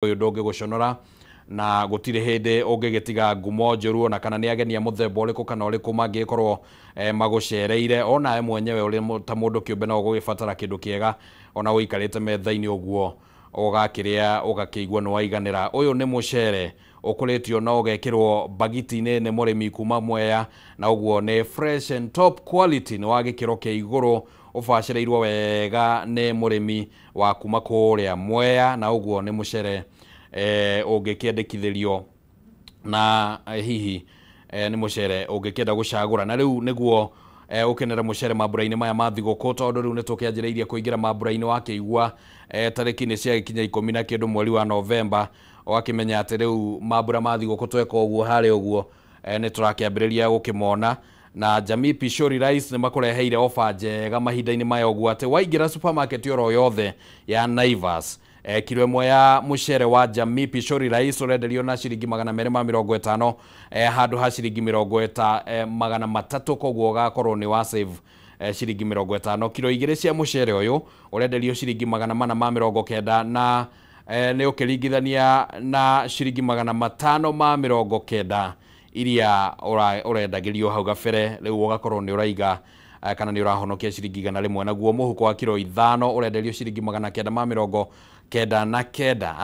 Ũyũ ndũngĩgũconora na gũtirĩ hĩndĩ ũngĩgĩtiga ngumo njũru, ona kana nĩ ageni a mũthemba ũrĩkũ kana ũrĩkũ mangĩgĩkorwo magũcereire. Onawe mwenyewe ũrĩ ta mũndũ kĩũmbe no ũgũgĩbatara kĩndũ kĩega, ona ũikarĩte metha-inĩ ũguo ũgakĩrĩa ũgakĩigua nĩ waiganĩra. Ũyũ nĩ mũcere ũkũrĩtio na ũgekĩrwo mbagiti-inĩ nĩ mũrĩmi kuma Mwea, na ũguo nĩ fresh and top quality, nĩ wa gĩkĩro kĩa igũrũ, ũbacĩrĩirwo wega nĩ mũrĩmi wa kuma kũrĩa Mwea, na ũguo nĩ mũcere ũngĩkĩendekithĩrio na hihi nĩ mũcere ũngĩkĩenda gũcagũra. Na rĩu nĩguo ũkenere mũcere mambura-inĩ maya ma thigũkũ, tondũ rĩu nĩ tũkĩanjĩrĩirie kũingĩra mambura-inĩ. Wakĩigua tarĩki nĩ ciagĩkinya 10 na kĩndũ mweri wa Novemba, ũgakĩmenya atĩ rĩu mambura ma thigũkũ tweka ũguo harĩa ũguo nĩ tũrakĩambĩrĩria gũkĩmona. Na Jamii Pishori Rice nĩ makũreheire ofa njega mahinda-inĩ maya, ũguo atĩ waingĩra supermarket oro yothe ya Naivas, kiro ĩmwe ya mũcere wa Jamii Pishori Rice ũrenderio na ciringi 250 handũ ha ciringi mĩrongo ĩta 300, koguo ũgakorwo nĩ wa save ciringi 50. Kiro 2 cia mũcere ũyũ ũrenderio ciringi 490, na nĩ ũkĩringithania na ciringi 590 iria ũrendagĩrio hau gabere. Rĩu ũgakorwo nĩ ũraiga kana nĩ ũrahonokia ciringi 100. Naguo mũhuko wa kiro 5 ũrenderio ciringi 999,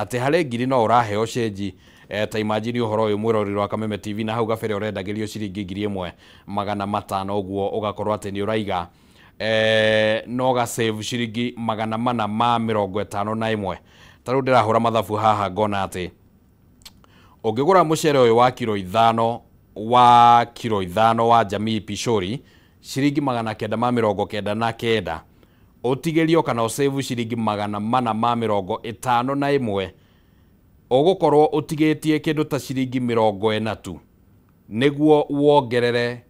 atĩ harĩ ngiri no ũraheo cĩnji. Ta imagine ũhoro ũyũ, mwĩroreri wa Kameme TV, na hau gabere ũrendagĩrio ciringi 1500. Ũguo ũgakorwo atĩ nĩ ũraiga no ga save ciringi 451. Ta rĩu ndĩrahũra mathabu haha ngona atĩ ũngĩgũra mũcere ũyũ wa kiro 5 wa kiro 5 wa Jamii Pishori ciringi 999, ũtigĩrio kana ũsave ciringi 451, ũgũkorwo ũtigĩtie kĩndũ ta ciringi 40 tu nĩguo wongerere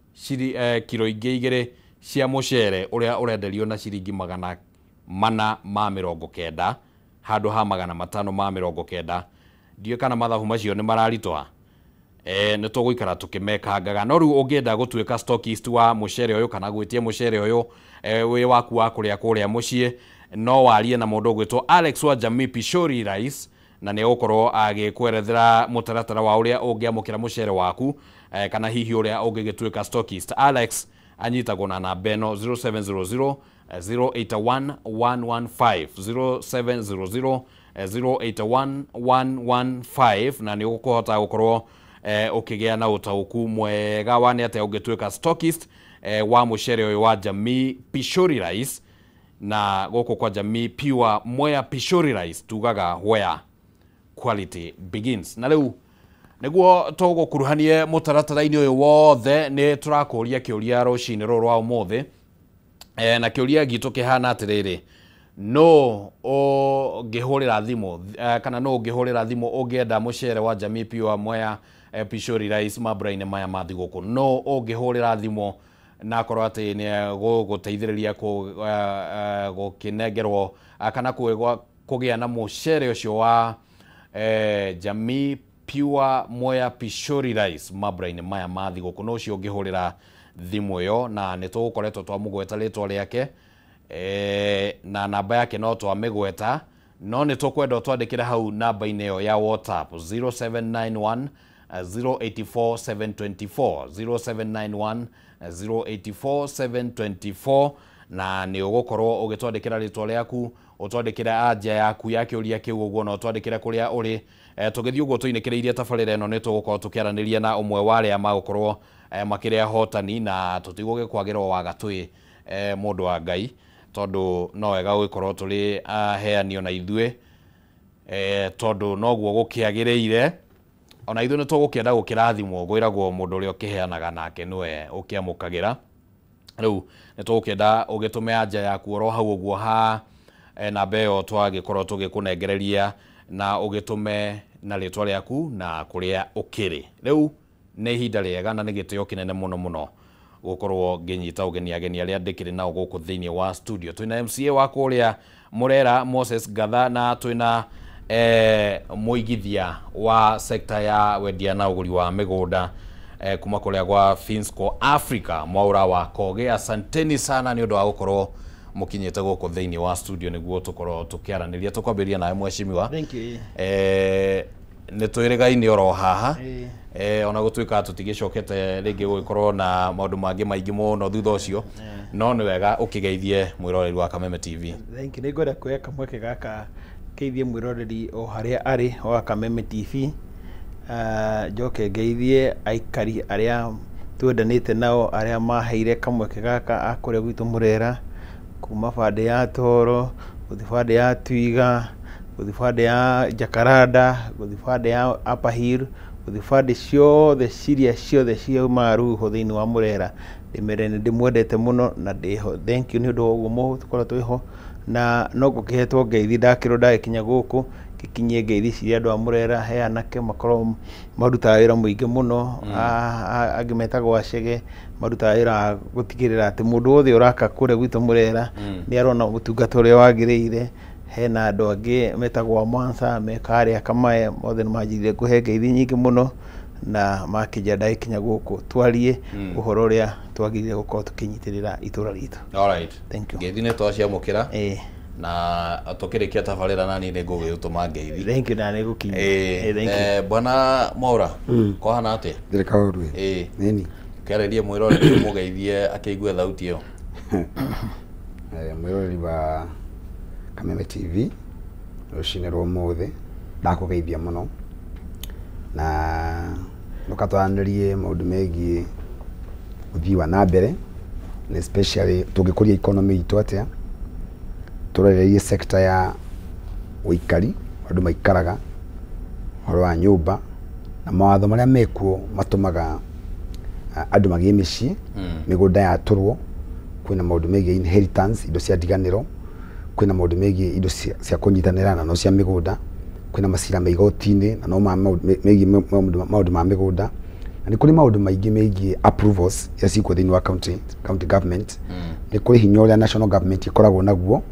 kiro ingĩ 2 cia mũcere ũrĩa ũrenderio na ciringi 490 handũ ha 590. Ndiũĩ kana mathabu macio nĩ mararitũha. Nĩ tũgũikara tũkĩmekangaga. No rĩu ũngĩenda gũtuĩka stockist wa mũcere ũyũ kana gwĩtia mũcere ũyũ wĩ waku wa kũrĩa kũrĩa mũciĩ, no warie na mũndũ ũgwĩtwo Alex wa Jamii Pishori Rice, na nĩ egũkorwo agĩkwerethera mũtaratara wa ũrĩa ũngĩamũkĩra mũcere waku kana hihi ũrĩa ũngĩgĩtuĩka stockist. Alex anyitagwo na namba ĩno 0700 081 115, 0700 081 115, na nĩ ũkũhota gũkorwo ũkĩgĩa na ũtaũku mwega wa nĩ atĩa ũngĩtuĩka stockist wa mũcere ũyũ wa Jamii Pishori Rice. Na gũkũ kwa Jamii Pure Mwea Pishori Rice tugaga where quality begins. Na rĩu nĩguo tũgũkuruhanie mũtaratara-inĩ ũyũ wothe, nĩ tũrakũria kĩũria rũcinĩ rũrũ rwa ũmũthĩ, na kĩũria gitũ kĩhana atĩrĩrĩ: no ũngĩhũrĩra thimũ kana no ũngĩhũrĩra thimũ ũngĩenda mũcere wa Jamii Pure Mwea Pishori Rice mambura-inĩ maya ma thigũkũ, no ũngĩhũrĩra thimũ na akorwo atĩ nĩ gũgũteithĩrĩria gũkĩnengerwo kana kũgĩa na mũcere ũcio wa Jamii Pure Mwea Pishori Rice mambura-inĩ maya ma thigũkũ, no ũcio ũngĩhũrĩra thimũ ĩyo, na nĩ tũgũkoretwo twamũgweta rĩtwa rĩake na namba yake no twamĩgweta, no nĩ tũkwenda ũtwandĩkĩre hau namba-inĩ ĩyo ya WhatsApp 0791 084 724, 0791 084 724, na nĩ ũgũkorwo ũgĩtwandĩkĩra rĩtwa rĩaku, ũtwandĩkĩre anja yaku ya kĩũria kĩu ũguo, na ũtwandĩkĩre kũrĩa ũrĩ. Tũgĩthiĩ ũguo tũinĩkĩrĩirie tabarĩra ĩno, nĩ tũgũkorwo tũkĩaranĩria na ũmwe wa arĩa magũkorwo makĩrĩ ahotani, na tũtigũgĩkwagĩrwo wagatũĩ, mũndũ wa Ngai, tondũ no wega gũgĩkorwo tũrĩ aheani ona ithuĩ, tondũ noguo gũkĩagĩrĩire. Ona ithuĩ nĩ tũgũkĩenda gũkĩrathimwo. Gwĩragwo mũndũ ũrĩa ũkĩheanaga nake nĩwe ũkĩamũkagĩra. Rĩu nĩ tũgũkĩenda ũgĩtũme anja yaku oro hau ũguo ha namba ĩyo twagĩkorwo tũgĩkũnengereria, na ũgĩtũme na rĩtwa rĩaku na kũrĩa ũkĩrĩ. Rĩu nĩ ihinda rĩega na nĩ gĩtĩo kĩnene mũno mũno gũkorwo ngĩnyita ũgeni ageni arĩa ndĩkĩrĩ nao gũkũ thĩinĩ wa studio. Twĩna MCA wa kũrĩa Murera Moses Ngatha, na twĩna mũigithia wa sekta ya wendia na ũgũri wa mĩgũnda kuma kũrĩa gwa Finsco Africa, Mwaura wa Koge. Asanteni sana nĩ ũndũ wa gũkorwo Mũkinyĩte gũkũ thĩinĩ wa studio nĩguo tũkorwo tũkĩaranĩria. Tũkwambĩrĩria nawe mheshimiwa. Thank you. Nĩ twĩrĩgaine oro haha, ona gũtuĩka tũtigĩcokete rĩngĩ gũgĩkorwo na maũndũ mangĩ maingĩ mũno thutha ũcio, no nĩ wega ũkĩgeithie mwĩroreri wa Kameme TV. Thank you. Nĩ ngwenda kuoya kamweke gaka ngeithie mwĩroreri o harĩa arĩ wa Kameme TV. Njoke ngeithie aikari arĩa twendanĩte nao, arĩa maheire kamweke gaka a kũrĩa gwitũ Murera, kuma bande ya Toro, gũthiĩ bande ya Twiga, gũthiĩ bande ya Jacaranda, gũthiĩ bande ya Upper Hill, gũthiĩ bande ciothe ciria ciothe ciaumaga rũhuho thĩinĩ wa Murera. Ndĩmere nĩ ndĩmwendete mũno na ndĩho. Thank you nĩ ũndũ wa ũguo tũkorwo twĩho, na no ngũkĩhetwo ngeithi ndakĩrwo ndagĩkinya gũkũ ngĩkinyie ngeithi ciria andũ a Murera. He anake makorwo marutaga wĩra mũingĩ mũno, angĩ metagwo acege, marutaga wĩra wa gũtigĩrĩra atĩ mũndũ wothe ũraka kũrĩa gwitũ Murera nĩ arona ũtungata ũrĩa wagĩrĩire. Hena andũ angĩ metagwo Mwansa me karĩa Kamae, mothe nĩ manjigire ngũhe ngeithi nyingĩ mũno na makĩnjĩra ndagĩkinya gũkũ twarie ũhoro ũrĩa twagĩrĩire gũkorwo tũkĩnyitĩrĩra itũra ritũ. All right. Thank you. Ngeithi nĩ twaciamũkĩra na tũkĩrĩkia tabarĩra nani nĩ ngũgĩgũtũma ngeithi. Thank you, na nĩ gũkinya. Thank you. Bwana Mwaura, kwahana atĩa? Ndirĩ kaũru. Nini? Kĩarĩrie mwĩroreri ũmũgeithie akĩigue thauti ĩyo. Mwĩroreri wa Kameme TV rũcinĩ rwa ũmũthĩ, ndakũgeithia mũno na ndũkatwaranĩrie maũndũ megiĩ ũthii wa na mbere, na especially tũngĩkũria economy itũ atĩa, tũrorereirie sector ya ũikari, andũ maikaraga, ũhoro wa nyũmba na mawatho marĩa mekuo matũmaga andũ magĩe mĩciĩ, mĩgũnda yatũrwo, kwĩna maũndũ megiĩ inheritance, indo cia ndiganĩro, kwĩna maũndũ megiĩ indo cia kũnyitanĩra na no cia mĩgũnda, kwĩna macira ma igoti-inĩ na no megiĩ maũndũ ma mĩgũnda, na nĩ kũrĩ maũndũ maingĩ megiĩ approvals iria ciĩkuo thĩinĩ wa county government. Nĩ kũrĩ hinya ũrĩa national government ĩkoragwo naguo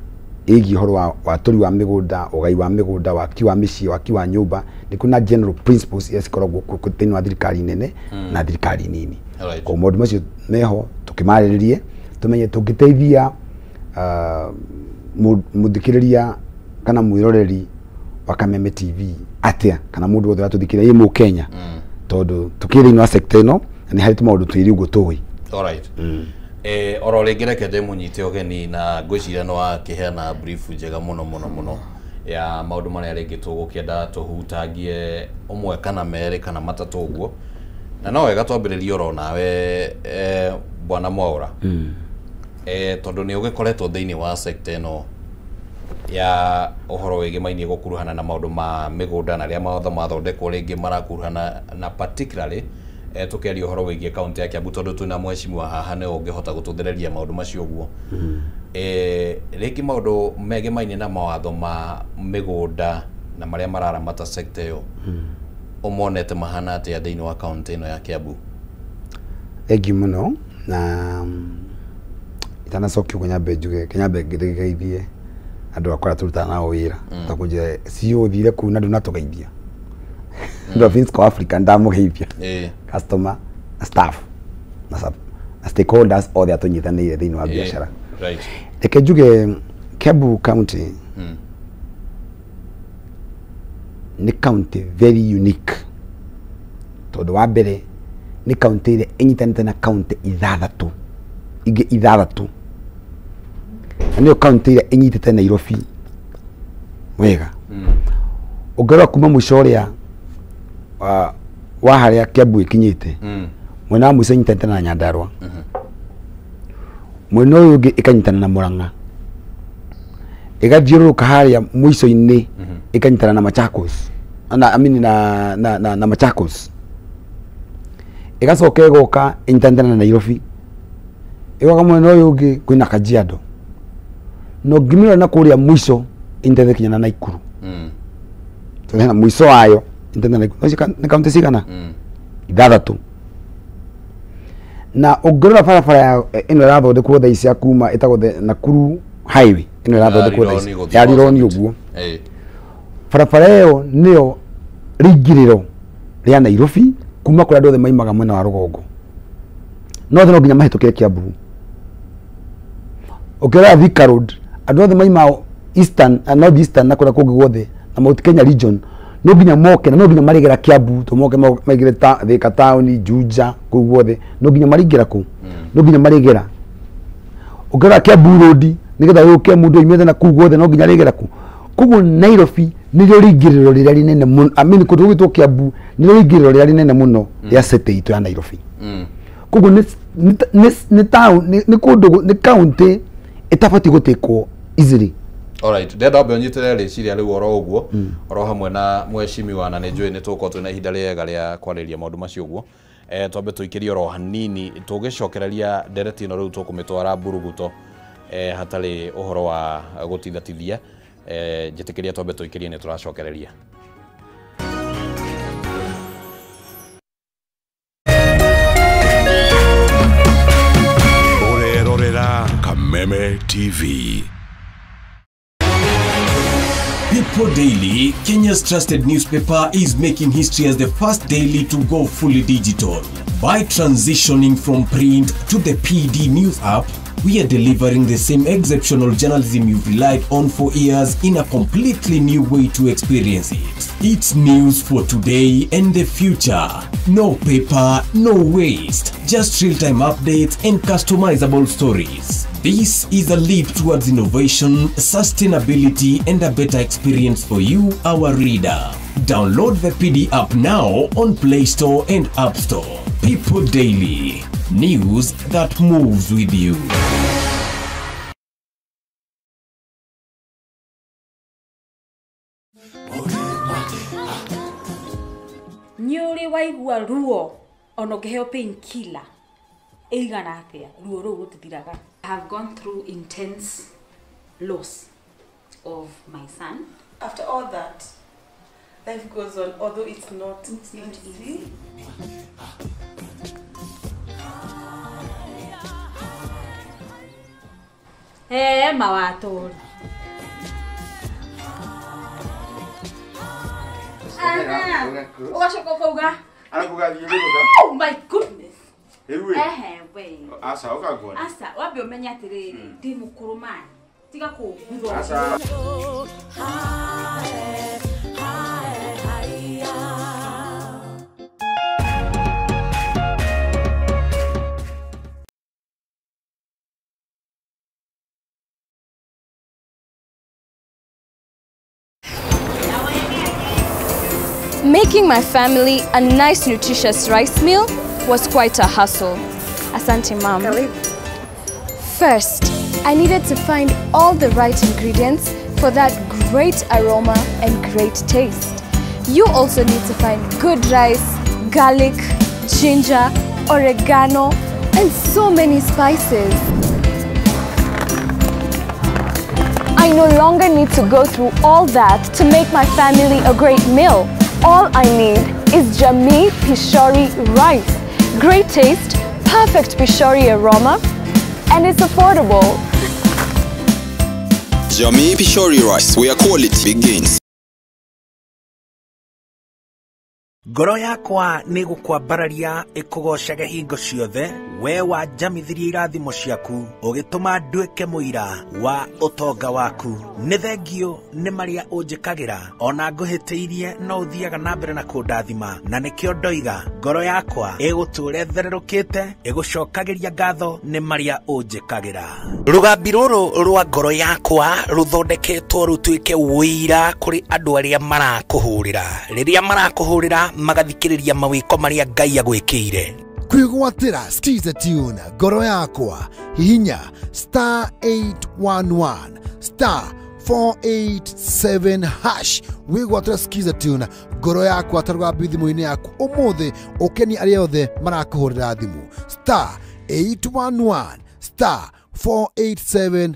ĩgiĩ ũhoro wa watũri wa mĩgũnda, ũgai wa mĩgũnda, waki wa mĩciĩ, waki wa nyũmba. Nĩ kũrĩ na general principles iria cikoragwo thĩinĩ wa thirikari nene na thirikari nini. Koguo maũndũ macio meho tũkĩmarĩrĩrie tũmenye tũngĩteithia mũthikĩrĩria kana mwĩroreri wa Kameme TV atĩa, kana mũndũ wothe ũratũthikĩrĩria ĩ mũkenya, tondũ tũkĩrĩ thĩinĩ wa sector ĩno na nĩ harĩ tũmaũndũ twĩrĩ ũguo tũĩ. All right. Oro rĩngĩ reke ndĩmũnyite ũgeni na ngwĩciria nĩ wakĩheana brief njega mũno mũno mũno ya maũndũ marĩa rĩngĩ tũgũkĩenda tũhutangie ũmwe kana merĩ kana matatũ ũguo, na no wega twambĩrĩrie oro nawe Bwana Mwaura, tondũ nĩ ũgĩkoretwo thĩinĩ wa sector ĩno ya ũhoro wĩgĩmainie gũkuruhana na maũndũ ma mĩgũnda na arĩa mawatho mathondekwo rĩngĩ marakuruhana na particularly tũkĩaria ũhoro wĩgiĩ kaunti ya Kiambu, tondũ twĩna mheshimiwa haha nĩwe ũngĩhota gũtũthereria maũndũ macio ũguo. Rĩngĩ maũndũ megemaine na mawatho ma mĩgũnda na marĩa mararamata sector ĩyo, ũmonete mahana atĩa thĩinĩ wa kaunti ĩno ya Kiambu? Thank you mũno, na itanacokia ũguo nyambe njuge nyambe ngĩgeithie andũ akwa arĩa tũrutaga nao wĩra, ta kũnjĩra CEO ũthire kũu na ndũnatũgeithia. Andũ a Finsco Africa ndamũgeithia, customer na staff na stakeholders othe atũnyitanĩire thĩinĩ wa biacara. Reke njuge Kiambu County nĩ county very unique, tondũ wa mbere nĩ county ĩrĩa ĩnyitanĩte na county ithathatũ ingĩ ithathatũ, na nĩyo county ĩrĩa ĩnyitĩte Nairobi wega. Ũngĩrora kuma mũico ũrĩa wa harĩa Kiambu ĩkinyĩte, mwena wa mũico ĩnyitanĩte na Nyandarua, mwena ũyũ ũngĩ ĩkanyitana na Murang'a, ĩgathiũrũrũka harĩa mũico-inĩ ĩkanyitana na Machakos, na I mean na Machakos, ĩgacoka ĩgoka ĩnyitanĩte na Nairobi, ĩgoka mwena ũyũ ũngĩ kwĩna Kajiado, no ngĩmĩrora na kũrĩa mũico ĩnyitanĩte kinya na Nakuru. Tondũ hena mũico wayo ĩnyitanĩte na Nakuru. Nĩ kaunti cigana? Ithathatũ. Na ũngĩrora barabara ya ĩno ĩrathondekwo thaa ici ya kuma ĩtagwo the Nakuru Highway, ĩno ĩrathondekwo thaa ici ya Rironi ũguo, barabara ĩyo nĩyo rĩingĩrĩro rĩa Nairobi kuma kũrĩa andũ othe maimaga mwena wa rũgongo, no othe no nginya mahĩtũkĩre Kiambu. Ũkĩrora Thika Road andũ othe maima Eastern and North Eastern na kũrĩa kũngĩ guothe na Mount Kenya region no nginya moke na no nginya marĩgera Kiambu to moke maigire ta Thika town Juja kũu guothe no nginya marĩingĩra kũu no nginya marĩgera. Ũkĩrora Kiambu Road nigetha yũke mũndũ oimĩte na kũu guothe no nginya arĩgera kũu. Koguo Nairobi nĩrĩo rĩingĩrĩro rĩrĩa rĩnene mũno, I mean kũndũ gũgwĩtwo Kiambu nĩrĩo rĩingĩrĩro rĩrĩa rĩnene mũno rĩa city itũ ya Nairobi. Koguo nĩ town nĩ kũndũ nĩ county ĩtabatiĩ gũtĩkwo easily. Alright, ndenda wambe ũnyitĩre rĩciria rĩu oro ũguo oro hamwe na mheshimiwa na nĩ njũĩ nĩ tũgũkorwo twĩna ihinda rĩega rĩa kwarĩrĩria maũndũ macio ũguo. Twambe tũikĩrie oro hanini tũgĩcokereria ndereti ĩno rĩu tũkũmĩtwara mburuguto hatarĩ ũhoro wa gũtithatithia. Njĩtĩkĩria twambe tũikĩrie nĩ tũracokereria. Ũrerorera Kameme TV. People Daily, Kenya's trusted newspaper, is making history as the first daily to go fully digital. By transitioning from print to the PD News app, we are delivering the same exceptional journalism you've relied on for years in a completely new way to experience it. It's news for today and the future. No paper, no waste, just real-time updates and customizable stories. This is a leap towards innovation, sustainability, and a better experience for you, our reader. Download the PD app now on Play Store and App Store. People Daily, news that moves with you. Nĩ waigua ruo ona ũngĩheo painkiller ĩigana atĩa ruo rũu rũtithiraga. I have gone through intense loss of my son. After all that, life goes on, although it's not easy. Mawatũri. Ũgacoka ũkauga. Oh my goodness. Ehe we. Aca ũkanguona. Aca wambe ũmenye atĩrĩrĩ ndĩ mũkũrũ mani. Tiga kũngutha. Aca. Making my family a nice nutritious rice meal was quite a hustle. Asante, Mom. First, I needed to find all the right ingredients for that great aroma and great taste. You also need to find good rice, garlic, ginger, oregano, and so many spices. I no longer need to go through all that to make my family a great meal. All I need is Jamii Pishori rice. Great taste, perfect Pishori aroma, and it's affordable. Jamii Pishori rice, where quality begins. Ngoro yakwa nĩ gũkwambararia ĩkũgocage hingo ciothe, we wanjamithirie irathimo ciaku ũgĩtũma nduĩke mũira wa ũtonga waku. Nĩ thengio nĩ marĩa ũnjĩkagĩra, ona ngũhĩtĩirie no ũthiaga na mbere na kũndathima, na nĩkĩo ndoiga ngoro yakwa ĩgũtũũra ĩthererũkĩte ĩgũcokagĩria ngatho nĩ marĩa ũnjĩkagĩra. Rũgambi rũrũ rwa ngoro yakwa rũthondeketwo rũtuĩke ũira kũrĩ andũ arĩa marakũhũrĩra. Rĩrĩa marakũhũrĩra magathikĩrĩria mawĩko marĩa Ngai agwĩkĩire. Kwĩgwatĩra Skiza Tune ngoro yakwa, hihinya star 811 star 487 hash wĩgwatĩra Skiza Tune ngoro yakwa ta rũgambi thimũ-inĩ yaku ũmũthĩ, ũkenie arĩa othe marakũhũrĩra thimũ star 811 star 487.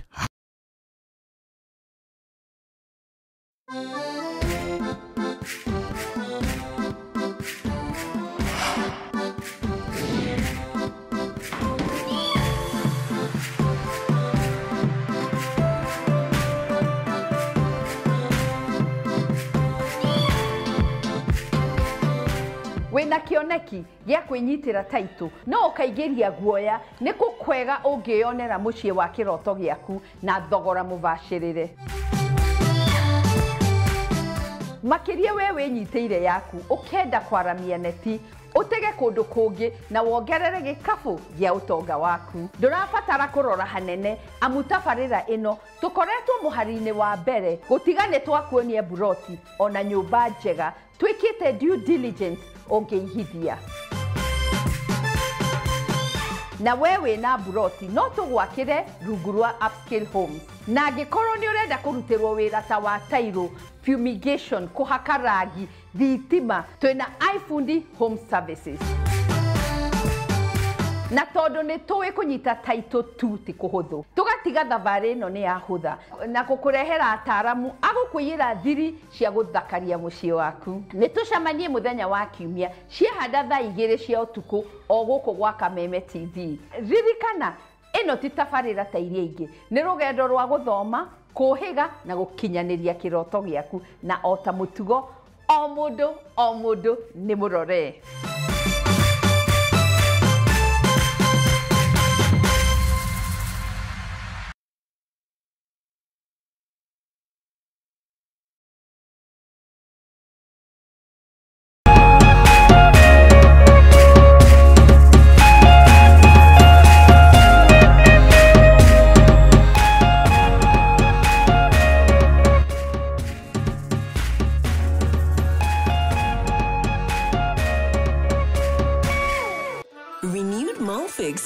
Wĩna kĩoneki gĩa kwĩnyitĩra taitũ no ũkaingĩria guoya nĩ kũkwega ũngĩyonera mũciĩ wa kĩroto gĩaku na thogora mũbacĩrĩre. Makĩria we wĩnyitĩire yaku ũkenda kwaramia neti utege kundu kungi na wongerere gikabu gia utonga waku. Ndurabatara kurora hanene amu tabarira ino tukoretwo muhari-ini wa mbere gutiga ni twakuonia buroti ona nyumba njega twikite due diligence ungiihithia. Na wewe na buroti no tugwakire rungu rwa Upscale Homes. Na angikorwo ni urenda kurutirwo wira ta wa tairo, fumigation, kuhaka rangi, thitima, twina iFundi Home Services. Na tondu ni tuwi kunyita taito tu ti kuhuthu, tugatiga thabarĩ ĩno nĩ yahũtha na gũkũrehera ataramu agũkũiyĩra thiri cia gũthakaria mũciĩ waku. Nĩ tũcemanie mũthenya wa kiumia ciahanda thaa 2 cia ũtukũ o gũkũ gwa Kameme TV. Ririkana ĩno ti tabarĩra ta iria ingĩ, nĩ rũgendo rwa gũthoma, kũhĩga na gũkinyanĩria kĩroto gĩaku, na o ta mũtugo o mũndũ nĩ mũrore.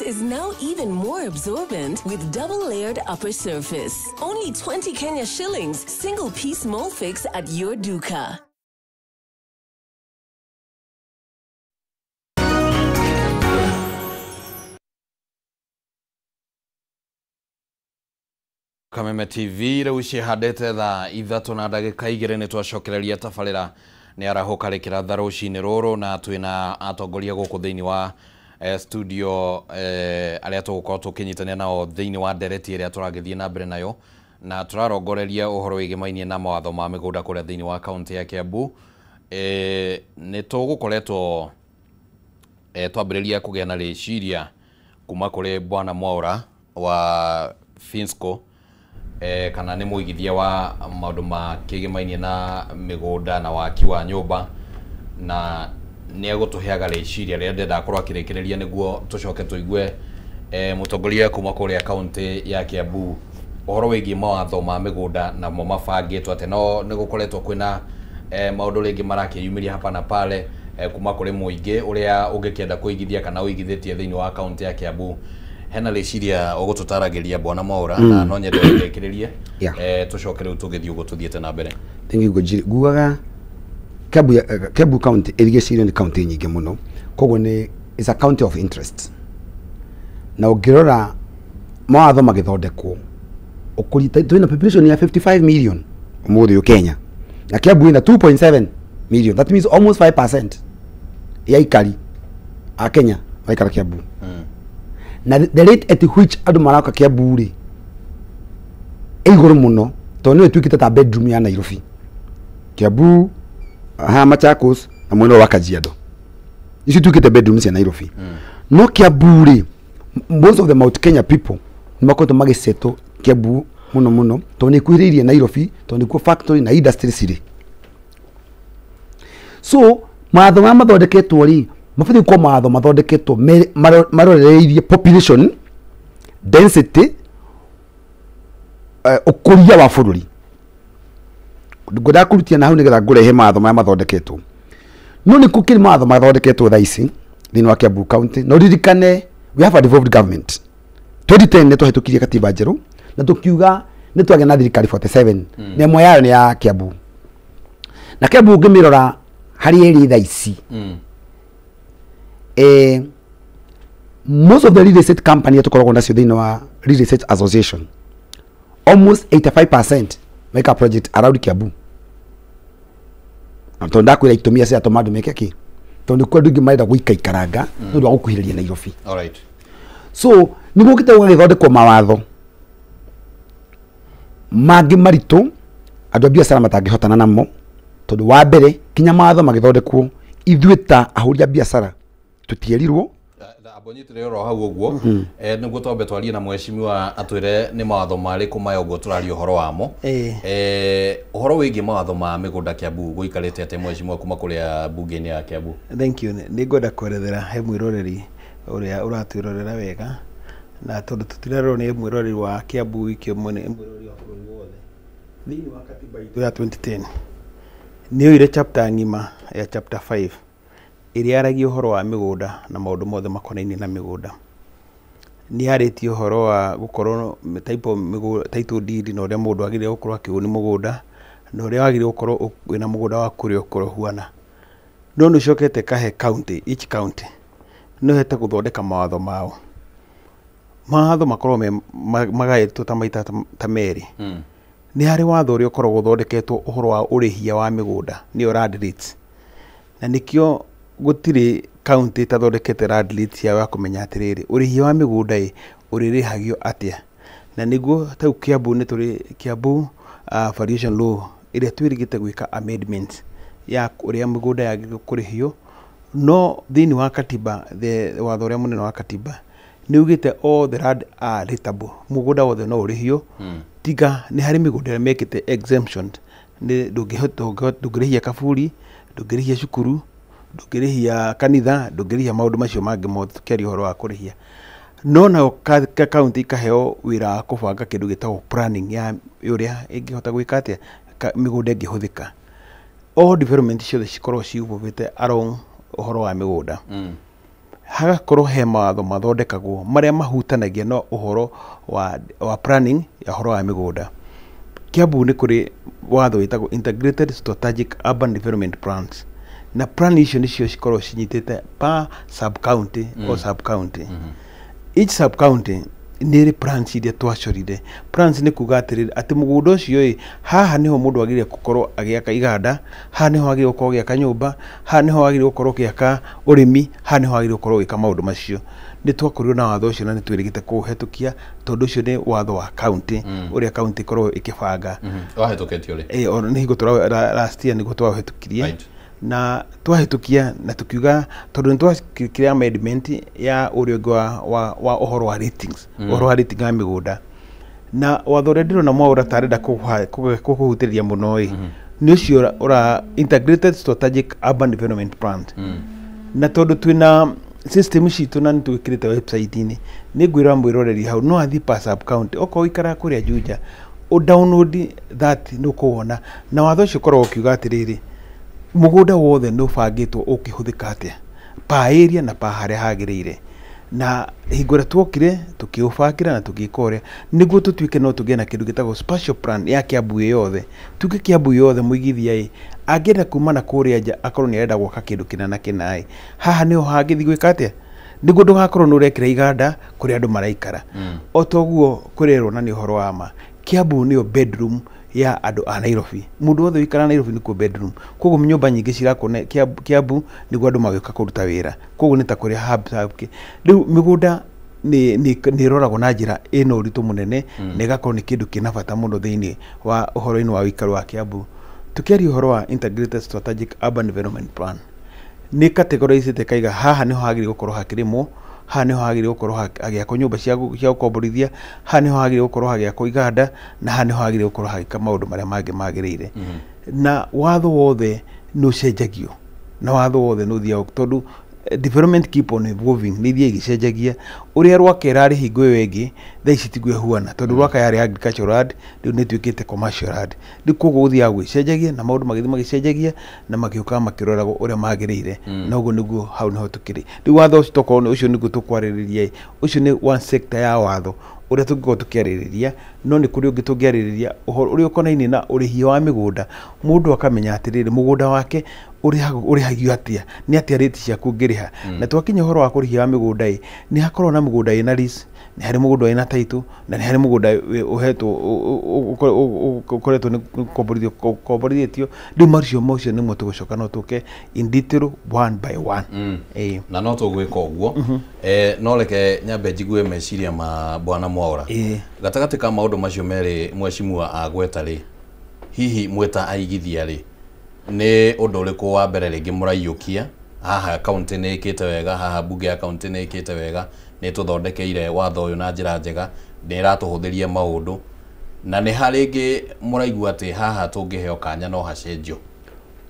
Is now even more absorbent with double-layered upper surface. Only 20 Kenya shillings, single-piece Molfix at your duka. Kameme TV rĩu cihandĩte thaa 3 na ndagĩka 2 nĩ twacokereria tabarĩra nĩ arahũka rĩkĩratha rũcinĩ rũrũ na twĩna atongoria gũkũ thĩinĩ wa studio arĩa tũgũkorwo tũkĩnyitania nao thĩinĩ wa ndereti ĩrĩa tũragĩthiĩ na mbere nayo na tũrarongoreria ũhoro wĩgĩmainie na mawatho ma mĩgũnda kũrĩa thĩinĩ wa kaunti ya Kiambu. Nĩ tũgũkoretwo twambĩrĩria kũgĩa na rĩciria kuma kũrĩ Bwana Mwaura wa Finsco, kana nĩ mũigithia wa maũndũ ma kĩgĩmainie na mĩgũnda na waki wa nyũmba, na nĩ egũtũheaga rĩciria rĩrĩa ndĩrenda akorwo akĩrĩkĩrĩria nĩguo tũcoke tũigue mũtongoria kuma kũrĩa kaunti ya Kiambu ũhoro wĩgiĩ mawatho ma mĩgũnda namo mabangĩtwo atĩ no nĩ gũkoretwo kwĩna maũndũ rĩngĩ marakĩyumĩria hapa na pale kuma kũrĩ mũingĩ ũrĩa ũngĩkĩenda kũigithia kana ũigithĩtie thĩinĩ wa kaunti ya Kiambu. Hena rĩciria ũgũtũtaragĩria Bwana Mwaura na no nyende ũrĩkĩrĩrie tũcoke rĩu tũgĩthiĩ ũguo tũthiĩte na mbere. Thank you Ngũnjiri. Ngugaga Kiambu County ĩrigicĩirio nĩ county nyingĩ mũno, koguo nĩ is a county of interest. Na ũngĩrora mawatho magĩthondekwo ũkũrita twĩna population ya 55 million ũmũthĩ ũyũ Kenya, na Kiambu ĩna 2.7 million, that means almost 5% ya aikari a Kenya maikara Kiambu. Na the rate at which andũ maraka Kiambu rĩ ĩ igũrũ mũno, tondũ nĩyo ĩtuĩkĩte ta bedroom ya Nairobi. Kiambu ha Machakos na mwena wa Kajiado icio ituĩkĩte bedroom cia Nairobi. No Kiambu rĩ, most of the Mount Kenya people nĩ makoretwo magĩsetwo Kiambu mũno mũno tondũ nĩ ĩkuhĩrĩirie Nairobi, tondũ nĩkuo factory na industry cirĩ. So mawatho marĩa mathondeketwo rĩ mabatiĩ gũkorwo mawatho mathondeketwo marorereirie population density, ũkũria wa bũrũri. Ngwendaga kũrutia na hau nĩgetha ngũrehe mawatho marĩa mathondeketwo. No nĩ gũkĩrĩ mawatho mathondeketwo thaa ici thĩinĩ wa Kiambu County. No ririkane we have a devolved government. 2010 nĩ twahĩtũkirie katiba njerũ na tũkiuga nĩ twagĩa na thirikari 47 na ĩmwe yayo nĩ ya Kiambu. Na Kiambu ũngĩmĩrora harĩa ĩrĩ thaa ici, most of the real estate company tũkoragwo nacio thĩinĩ wa Real Estate Association, almost 85% make a project around Kiambu. Na tondũ ndakwĩra itũmi ciatũma andũ meke kĩ, tondũ kwĩ andũ aingĩ marenda gũikaikaranga nĩ ũndũ wa gũkuhĩrĩria Nairobi. Alright. So nĩ gũkĩte gũgagĩthondekwo mawatho mangĩ maritũ andũ a biacara matangĩhotana namo, tondũ wa mbere kinya mawatho magĩthondekwo Ithuĩ ta ahũri a biacara tũtierirwo. Abonyitire oro hau ũguo nĩguo twambe twarie na mheshimiwa atwĩre nĩ mawatho marĩkũ maya ũguo tũraria ũhoro wamo. Ũhoro wĩgiĩ mawatho ma mĩgũnda Kiambu gũikarĩte atĩa mheshimiwa kuma kũrĩa bunge-inĩ ya Kiambu? Thank you. Nĩ ngwenda kwerethera he mwĩroreri ũrĩa ũratwĩrorera wega, na tondũ tũtirarorwo nĩ mwĩroreri wa Kiambu wiki ũmwe, nĩ mwĩroreri wa bũrũri wothe. Thĩinĩ wa katiba itũ ya 2010 nĩ yoire chapter ng'ima ya chapter 5 ĩrĩa yaragia ũhoro wa mĩgũnda na maũndũ mothe makonainie na mĩgũnda. Nĩ yarĩtie ũhoro wa gũkorwo type of mĩgũnda, title deed, na ũrĩa mũndũ agĩrĩire gũkorwo akĩũni mũgũnda, na ũrĩa wagĩrĩire gũkorwo wĩna mũgũnda waku ũrĩa ũkorwo ũhuana. No nĩ ũcokete kahe county, each county nĩ ũhete gũthondeka mawatho mao. Mawatho makoragwo me magaĩtwo ta maita ta merĩ. Nĩ harĩ watho ũrĩa ũkoragwo ũthondeketwo ũhoro wa ũrĩhia wa mĩgũnda, nĩyo land rates. Na nĩkĩo gũtirĩ county ĩtathondekete land rates yao ya kũmenya atĩrĩrĩ, ũrĩhia wa mĩgũnda ĩ ũrĩrĩhagio atĩa. Na nĩguo ta Kiambu nĩ tũrĩ Kiambu Valuation Law ĩrĩa twĩrĩgĩte gwĩka amendments ya ũrĩa mĩgũnda yagĩrĩirwo kũrĩhio. No thĩinĩ wa katiba, the watho ũrĩa mũnene wa katiba nĩ ugĩte all the land are rateable, mũgũnda wothe no ũrĩhio, tiga nĩ harĩ mĩgũnda ĩrĩa mekĩte exemption, nĩ ndũngĩrĩhia kaburi, ndũngĩrĩhia cukuru, ndũngĩrĩhia kanitha, ndũngĩrĩhia maũndũ macio mangĩ mothe tũkĩaria ũhoro wa kũrĩhia. No nayo county ikaheo wĩra wa kũbanga kĩndũ gĩtagwo planning ya ũrĩa ĩngĩhota gwĩka atĩa mĩgũnda ĩngĩhũthĩka. All development ciothe cikoragwo ciũmbũkĩte along ũhoro wa mĩgũnda. Hagakorwo he mawatho mathondekagwo marĩa mahutanagia na ũhoro wa planning ya ũhoro wa mĩgũnda. Kiambu nĩ kũrĩ watho wĩtagwo Integrated Strategic Urban Development Plans, na plan icio nĩcio cikoragwo cinyitĩte per sub county o sub county. Each sub county nĩ ĩrĩ plans iria twacorire. Plans nĩ kuga atĩrĩrĩ, atĩ mũgũnda ũcio ĩ, haha nĩho mũndũ agĩrĩire gũkorwo agĩaka iganda, haha nĩho agĩrĩire gũkorwo agĩaka nyũmba, haha nĩho agĩrĩire gũkorwo ũgĩaka ũrĩmi, haha nĩho agĩrĩire gũkorwo ũgĩka maũndũ macio. Nĩ twakorirwo na watho ũcio na nĩ twĩrĩgĩte kũũhetũkia, tondũ ũcio nĩ watho wa county ũrĩa county ĩkoragwo ĩkĩbanga. Wahĩtũkĩtio rĩ? Ona nĩ hingo last year nĩguo twahĩtũkirie. Na twahĩtũkia na tukiuga tondũ nĩ twakĩre amendment ya ũrĩa ũngĩ wa ũhoro wa ratings, ũhoro wa rating ya mĩgũnda. Na watho ũrĩa ndĩrona Mwaũra ta arenda kũhutĩrĩria mũno ĩ, nĩ ũcio ũra Integrated Strategic Urban Development Plan. Na tondũ twĩna system citũ na nĩ twĩkĩrĩte website-inĩ, nĩ ngwĩra mwĩroreri hau no athiĩ per sub county, okorwo ũikaraga kũrĩa Juja, ũ download that nĩ ũkũwona. Na watho ũcio ũkoragwo ũkiuga atĩrĩrĩ, mũgũnda wothe nĩ ũbangĩtwo ũkĩhũthĩka atĩa pa area na pa harĩa hagĩrĩire. Na hingo ĩrĩa tuokire tũkĩũbangĩra na tũgĩka ũrĩa nĩguo tũtuĩke no tũgĩe na kĩndũ gĩtagwo spatial plan ya Kiambu ĩ yothe. Tuge Kiambu yothe mũigithia ĩ angĩenda kuma na kũrĩa nja akorwo nĩ arenda gwaka kĩndũ kĩna na kĩna ĩ, haha nĩho hangĩthiĩ gwĩka atĩa nĩguo ndũgakorwo nĩ ũrekĩra iganda kũrĩa andũ maraikara. O toguo kũrerwo na nĩ ũhoro wa ma, Kiambu nĩyo bedroom ya andũ a Nairobi. Mũndũ wothe ũikaraga Nairobi nĩkuo bedroom. Koguo nyũmba nyingĩ cirakwo Kiambu nĩguo andũ magĩũka kũruta wĩra. Koguo nĩ ta kũrĩa hub hub. Rĩu mĩgũnda nĩ ĩroragwo na njĩra ĩna ũritũ mũnene, na ĩgakorwo nĩ kĩndũ kĩna bata mũno thĩinĩ wa ũhoro-inĩ wa ũikaro wa Kiambu. Tũkĩaria ũhoro wa Integrated Strategic Urban Development Plan, nĩ categorizĩte kaiga haha nĩho hagĩrĩire gũkorwo hakĩrĩmwo, haha nĩho hagĩrĩire gũkorwo hagĩakwo nyũmba cia gũkomborithia, haha nĩho hagĩrĩire gũkorwo hagĩakwo iganda, na haha nĩho hagĩrĩire gũkorwo hagĩka maũndũ marĩa mangĩ magĩrĩire. Na watho wothe nĩ ũcenjagio, na watho wothe nĩ ũthiaga tondũ development keep on evolving, nĩ ithiaga igĩcenjagia. Ũrĩa Rwaka ĩrarĩ hingo ĩyo ĩngĩ thaa ici tiguo ĩhuana, tondũ Rwaka yarĩ agricultural land, rĩu nĩ ĩtuĩkĩte commercial land. Rĩu koguo gũthiaga gũgĩcenjagia na maũndũ magĩthiĩ magĩcenjagia na magĩũkaga makĩroragwo ũrĩa magĩrĩire. Na ũguo nĩguo hau nĩho tũkĩrĩ. Rĩu watho ũcio tokorwo ũcio nĩguo tũkwarĩrĩria ĩ, ũcio nĩ one sector ya watho ũrĩa tũngĩkorwo tũkĩarĩrĩria, no nĩ kũrĩ ũngĩ tũngĩarĩrĩria ũhoro ũrĩa ũkonainie na ũrĩhia wa mĩgũnda. Mũndũ akamenya atĩrĩrĩ, mũgũnda wake ũrĩhagio atĩa, nĩ atĩa rate ciaku ũngĩrĩha. Na twakinya ũhoro wa kũrĩhia wa mĩgũnda ĩ, nĩ hakoragwo na mũgũnda ĩna lease, nĩ harĩ mũgũnda wĩna title, na nĩ harĩ mũgũnda ũhetwo ũkoretwo nĩ gũkomborithĩtio. Rĩu macio macio nĩmo tũgũcoka no tũke in detail one by one. Na no tũgwĩka ũguo. No reke nyambe njigue meciria ma Bwana Mwaura. Gatagatĩ ka maũndũ macio merĩ mheshimiwa agweta rĩ, hihi mwĩta aigithia rĩ, Nĩ ũndũ ũrĩkũ wa mbere rĩngĩ mũraiyũkia haha kaunti nĩ ĩkĩte wega, haha bunge ya kaunti nĩ ĩkĩte wega, nĩ tũthondekeire watho ũyũ na njĩra njega, nĩ ĩratũhũthĩria maũndũ, na nĩ ha rĩngĩ mũraigua atĩ haha tũngĩheo kanya no hacenjio?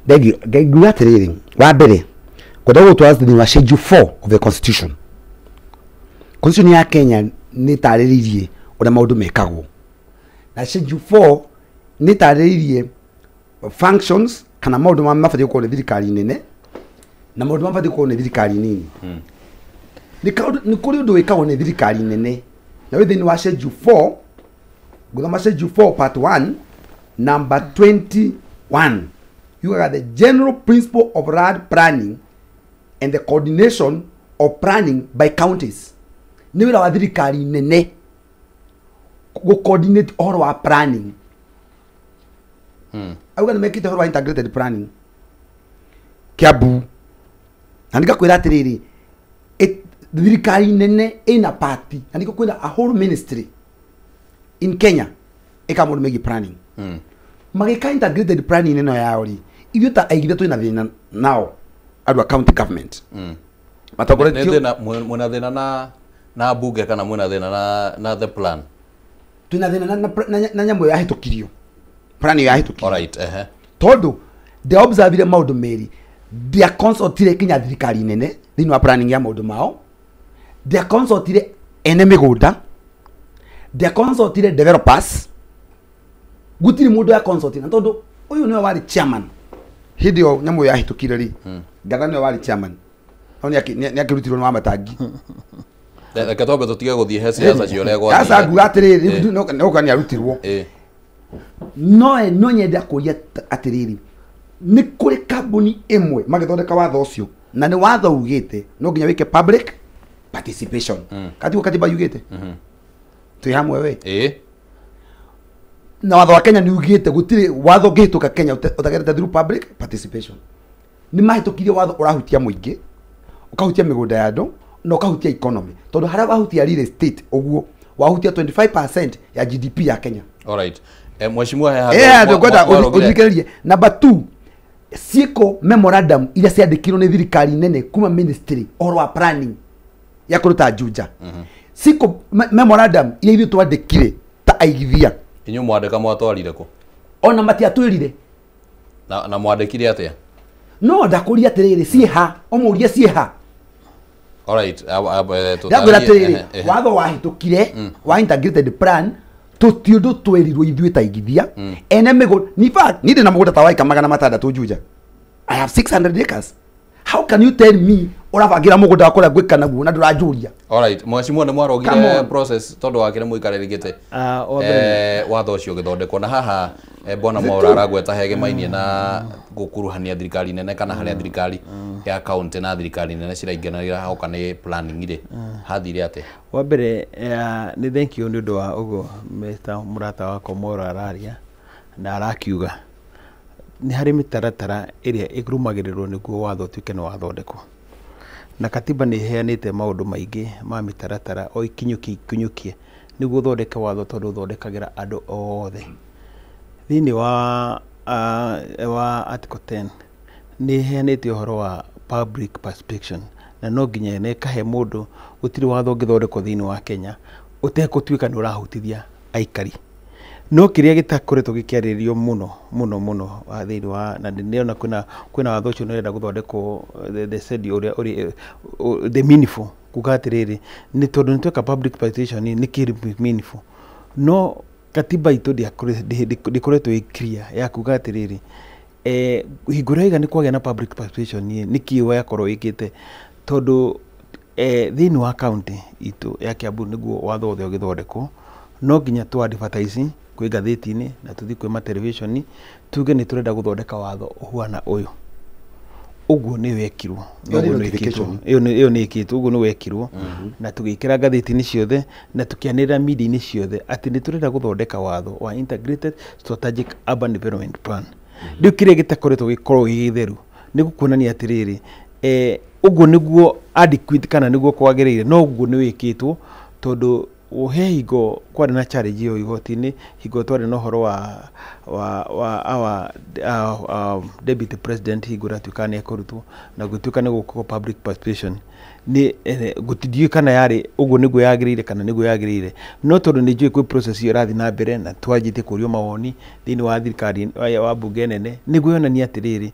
Thank you. Nguga atĩrĩrĩ, wa mbere kwenda gũtwara thĩinĩ wa schedule 4 of the constitution. Constitution ya Kenya nĩ ĩtarĩrĩirie ũrĩa maũndũ mekagwo, na schedule 4 nĩ ĩtarĩrĩirie functions kana maũndũ marĩa mabatiĩ gũkorwo nĩ thirikari nene na maũndũ marĩa mabatiĩ gũkorwo nĩ thirikari nini. Nĩ kũrĩ ũndũ wĩkagwo nĩ thirikari nene na wĩ thĩinĩ wa schedule 4. Ngũthoma schedule 4 part 1 number 21, yugaga the general principle of land planning and the coordination of planning by counties. Nĩ wĩra wa thirikari nene gũ coordinate ũhoro wa planning. Auga nĩ mekĩte ũhoro wa integrated planning Kiambu, na nĩngakwĩra atĩrĩrĩ, thirikari nene ĩna party, na nĩkĩo kwĩna a whole ministry in Kenya ĩka maũndũ megiĩ planning. Magĩka integrated planning ĩno yao rĩ, ithuĩ ta aigithia twĩna thĩna nao andũ a county government matongoretio. Nĩ thĩna mwĩna thĩna na bunge kana mwĩna thĩna na the plan? Twĩna thĩna na nyamũ ĩyo yahĩtũkirio, plan ĩyo yahĩtũkirio. Alright, ehe. Tondũ ndĩaobservire maũndũ merĩ, ndĩaconsultire kinya thirikari nene thĩinĩ wa planning ya maũndũ mao, ndĩaconsultire ene mĩgũnda, ndĩaconsultire developers, gũtirĩ mũndũ yaconsultire. Na tondũ ũyũ nĩwe warĩ chairman hĩndĩ ĩyo nyamũ ĩyo yahĩtũkire rĩ, Ngatha nĩwe warĩ chairman, no nĩakĩrutirwo nĩ Wamatangi. Reke twambe tũtige gũthiĩ he siasa cia ũrĩa gwathire. Aca nguga atĩrĩrĩ, no nĩ arutirwo. No nyende kũria atĩrĩrĩ, nĩ kũrĩ kambuni ĩmwe magĩthondeka watho ũcio, na nĩ watho ugĩte no nginya wĩke public participation. Katiguo katiba yugĩte? Twĩ hamwe we. Na watho wa Kenya nĩ ugĩte gũtirĩ watho ũngĩhĩtũka Kenya ũtagerete through public participation. Nĩ mahĩtũkirie watho ũrahutia mũingĩ, ũkahutia mĩgũnda ya andũ, na ũkahutia economy, tondũ harĩa wahutia real estate ũguo wahutia 25% ya GDP ya Kenya. Alright. Mheshimiwa, he handũ ngwenda ũthikĩrĩrie. Number 2, ciĩko memorandum iria ciandĩkirwo nĩ thirikari nene kuma ministry ũhoro wa planning ya kũruta Juja. Ciĩko memorandum iria ithuĩ twandĩkire ta aigithia. Inyuĩ mwandĩka mwatwarire kũ? Ona matiatwĩrire. Na mwandĩkire atĩa? No ndakũria atĩrĩrĩ, ciĩha, ũmũrie ciĩha. Alright, ndagwĩra atĩrĩrĩ, watho wahĩtũkire wa integrated plan tũti ũndũ twerirwo ithuĩ ta aigithia ene mĩgũnda. In fact, niĩ ndĩ na mũgũnda ta wa ĩka 600 Juja. I have 600 acres. How can you tell me ũrabangira mũgũnda wakwa ũrĩa ngwĩka naguo na ndũranjũria? Alright, mheshimiwa, nĩ mwarogire process tondũ wakĩrĩ mũikarĩri gĩtĩ watho ũcio ũgĩthondekwo, na haha bwana Mwaura aragweta hegemainie na gũkuruhania thirikari nene kana harĩa thirikari ya kaunti na thirikari nene ciraingĩranĩra hoka nĩ planning rĩ, hathire atĩa? Wa mbere nĩ thank you nĩ ũndũ wa ũguo Mr. Mũrata wakwa Mwaura araria na arakiuga nĩ harĩ mĩtaratara ĩrĩa ĩrũmagĩrĩrwo nĩguo watho ũtuĩke nĩ wathondekwo, na katiba nĩ ĩheanĩte maũndũ maingĩ ma mĩtaratara o ikinyũkie ikinyũkie nĩguo ũthondeke watho, tondũ ũthondekagĩra andũ othe. Thĩinĩ wa article 10 nĩ ĩheanĩte ũhoro wa public participation, na no nginya na ĩkahe mũndũ, gũtirĩ watho ũngĩthondekwo thĩinĩ wa Kenya ũtegũtuĩka nĩ ũrahutithia aikari. No kĩrĩa gĩtakoretwo gĩkĩarĩrĩrio mũno mũno mũno thĩinĩ wa, na ndĩrona kwĩna watho ũcio nĩ ũrenda gũthondekwo the said ũrĩa ũrĩ the meaningful, kuga atĩrĩrĩ nĩ tondũ nĩ tweka public participation nĩ kĩ meaningful, no katiba itũ ndĩkoretwo ĩ clear ya kuga atĩrĩrĩ hingo ĩrĩa nĩ kwagĩa na public participation nĩ kĩ yakorwo ĩkĩte, tondũ thĩinĩ wa county itũ ya Kiambu nĩguo watho wothe ũgĩthondekwo no nginya tũ advertise kwĩ ngathĩti-inĩ na tũthiĩ kwĩ matelevision tuge nĩ tũrenda gũthondeka watho ũhuana ũyũ. Ũguo nĩ wekirwo, ĩyo nĩ ĩkĩtwo, ũguo nĩ wekirwo na tũgĩkĩra ngathĩti-inĩ ciothe na tũkĩanĩrĩra media-inĩ ciothe atĩ nĩ tũrenda gũthondeka watho wa Integrated Strategic Urban Development Plan. Rĩu kĩrĩa gĩtakoretwo gĩkorwo gĩ gĩtheru nĩ gũkuonania atĩrĩrĩ ũguo nĩguo adequate kana nĩguo kwagĩrĩire, no ũguo nĩ wĩkĩtwo tondũ He hingo kwarĩ na challenge ĩyo igoti-inĩ, hingo twarĩ na ũhoro wa our deputy president, hingo ĩratuĩka nĩ ekũrutwo na gũtuĩka nĩ gũkorwo public participation, nĩ gũtindiũĩ kana yarĩ ũguo nĩguo yagĩrĩire kana nĩguo yagĩrĩire, no tondũ nĩ njũĩ kwĩ process ĩyo ĩrathiĩ na mbere na twanjĩtie kũrio mawoni thĩinĩ wa thirikari wa bunge nene, nĩguo yonania atĩrĩrĩ,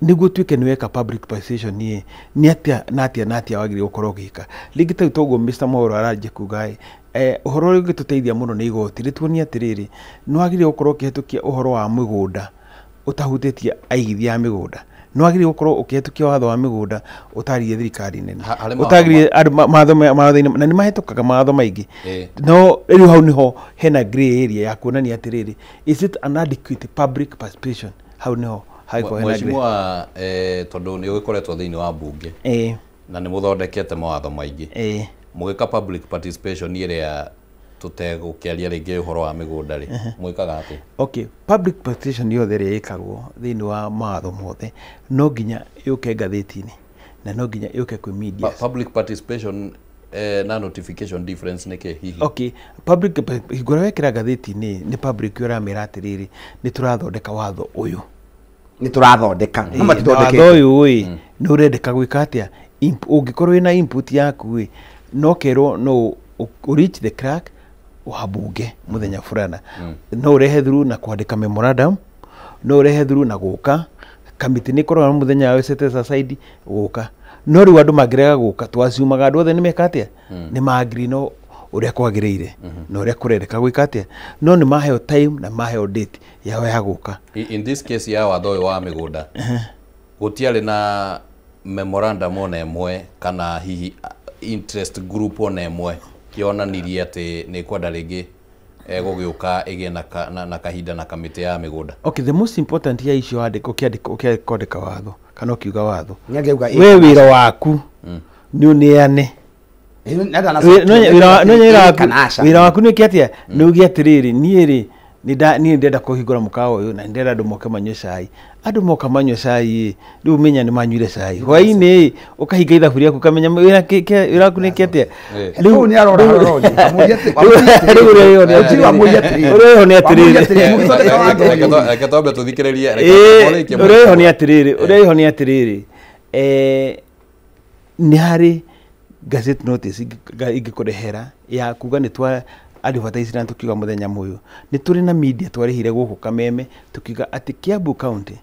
nĩguo tuĩke nĩ weka public participation ĩ nĩ atĩa na atĩa na atĩa wagĩrĩirwo gũkorwo ũgĩka. Rĩngĩ ta rĩu toguo Mr. Mwaũra aranjia kuga ĩ, ũhoro ũrĩa ũngĩtũteithia mũno nĩ igoti rĩtuonie atĩrĩrĩ, nĩ wagĩrĩirwo gũkorwo ũkĩhetũkia ũhoro wa mĩgũnda ũtahutĩtie aigithia a mĩgũnda, nĩ wagĩrĩirwo gũkorwo ũkĩhetũkia watho wa mĩgũnda ũtaririe thirikari nene, ũtagĩrĩire andũ mawatho-inĩ, na nĩ mahĩtũkaga mawatho maingĩ, no rĩu hau nĩho hena grey area ya kuonania atĩrĩrĩ, is it an adequate public participation? Hau nĩho hagĩkorwo hena grey. Mheshimiwa, tondũ nĩ ũgĩkoretwo thĩinĩ wa bunge na nĩ mũthondekete mawatho maingĩ, mũgĩka public participation ĩrĩa tũtegũkĩaria rĩngĩ ũhoro wa mĩgũnda rĩ, mwĩkaga atĩa? Okay, public participation yothe ĩrĩa ĩkagwo thĩinĩ wa mawatho mothe no nginya yũke ngathĩti-inĩ na no nginya yũke kwĩ media. Public participation na notification difference nĩ kĩ hihi? Okay, public hingo ĩrĩa wekĩra ngathĩti-inĩ nĩ public ũramĩra atĩrĩrĩ, nĩ tũrathondeka watho ũyũ, nĩ tũrathondeka, no matithondekete watho ũyũ ĩ nĩ ũrendeka gwĩka atĩa, ũngĩkorwo wĩna input yaku ĩ no kerwo no reach the clerk wa bunge muthenya furana, no urehe through na kwandika memorandum, no urehe through na guka kamiti ni korwo muthenya wa set aside guka, no riu andu mangirega guka twaciumaga andu othe ni meka atia, ni maagri no uria kwagiriire na uria kurendeka gwika atia, no ni maheo time na maheo date yao ya guka. In this case ya watho ũyũ wa mĩgũnda gũtiarĩ na memorandum ona ĩmwe kana hihi interest group ona ĩmwe yonanirie atĩ nĩ kwenda rĩngĩ gũgĩũka ĩgĩe na kahinda na kamĩtĩ ya mĩgũnda. Okay, the most important ya icio ũkĩandĩka watho kana ũkiuga watho, we wĩra waku nĩ ũneane wĩra waku nĩ ũke atĩa, nĩ uge atĩrĩrĩ, niĩ rĩ niĩ ndĩrenda kũhingũra mũkawa ũyũ na ndĩrenda andũ moke manyue cai, andũ moka manyue cai rĩu menya nĩ manyuire cai, hwaĩ-inĩ ũkahinga ithabu rĩaku ũkamenya wĩra waku nĩ kĩ atĩa. Rĩu nĩ arora reke twambe tũthikĩrĩrie. Ũrĩa ĩho nĩ atĩrĩrĩ, nĩ harĩ gazette notice ingĩkũrehera ya kuga nĩ twa advertise na tukiuga muthenya muyu ni turi na media twarihire guku Kameme tukiuga ati Kiambu County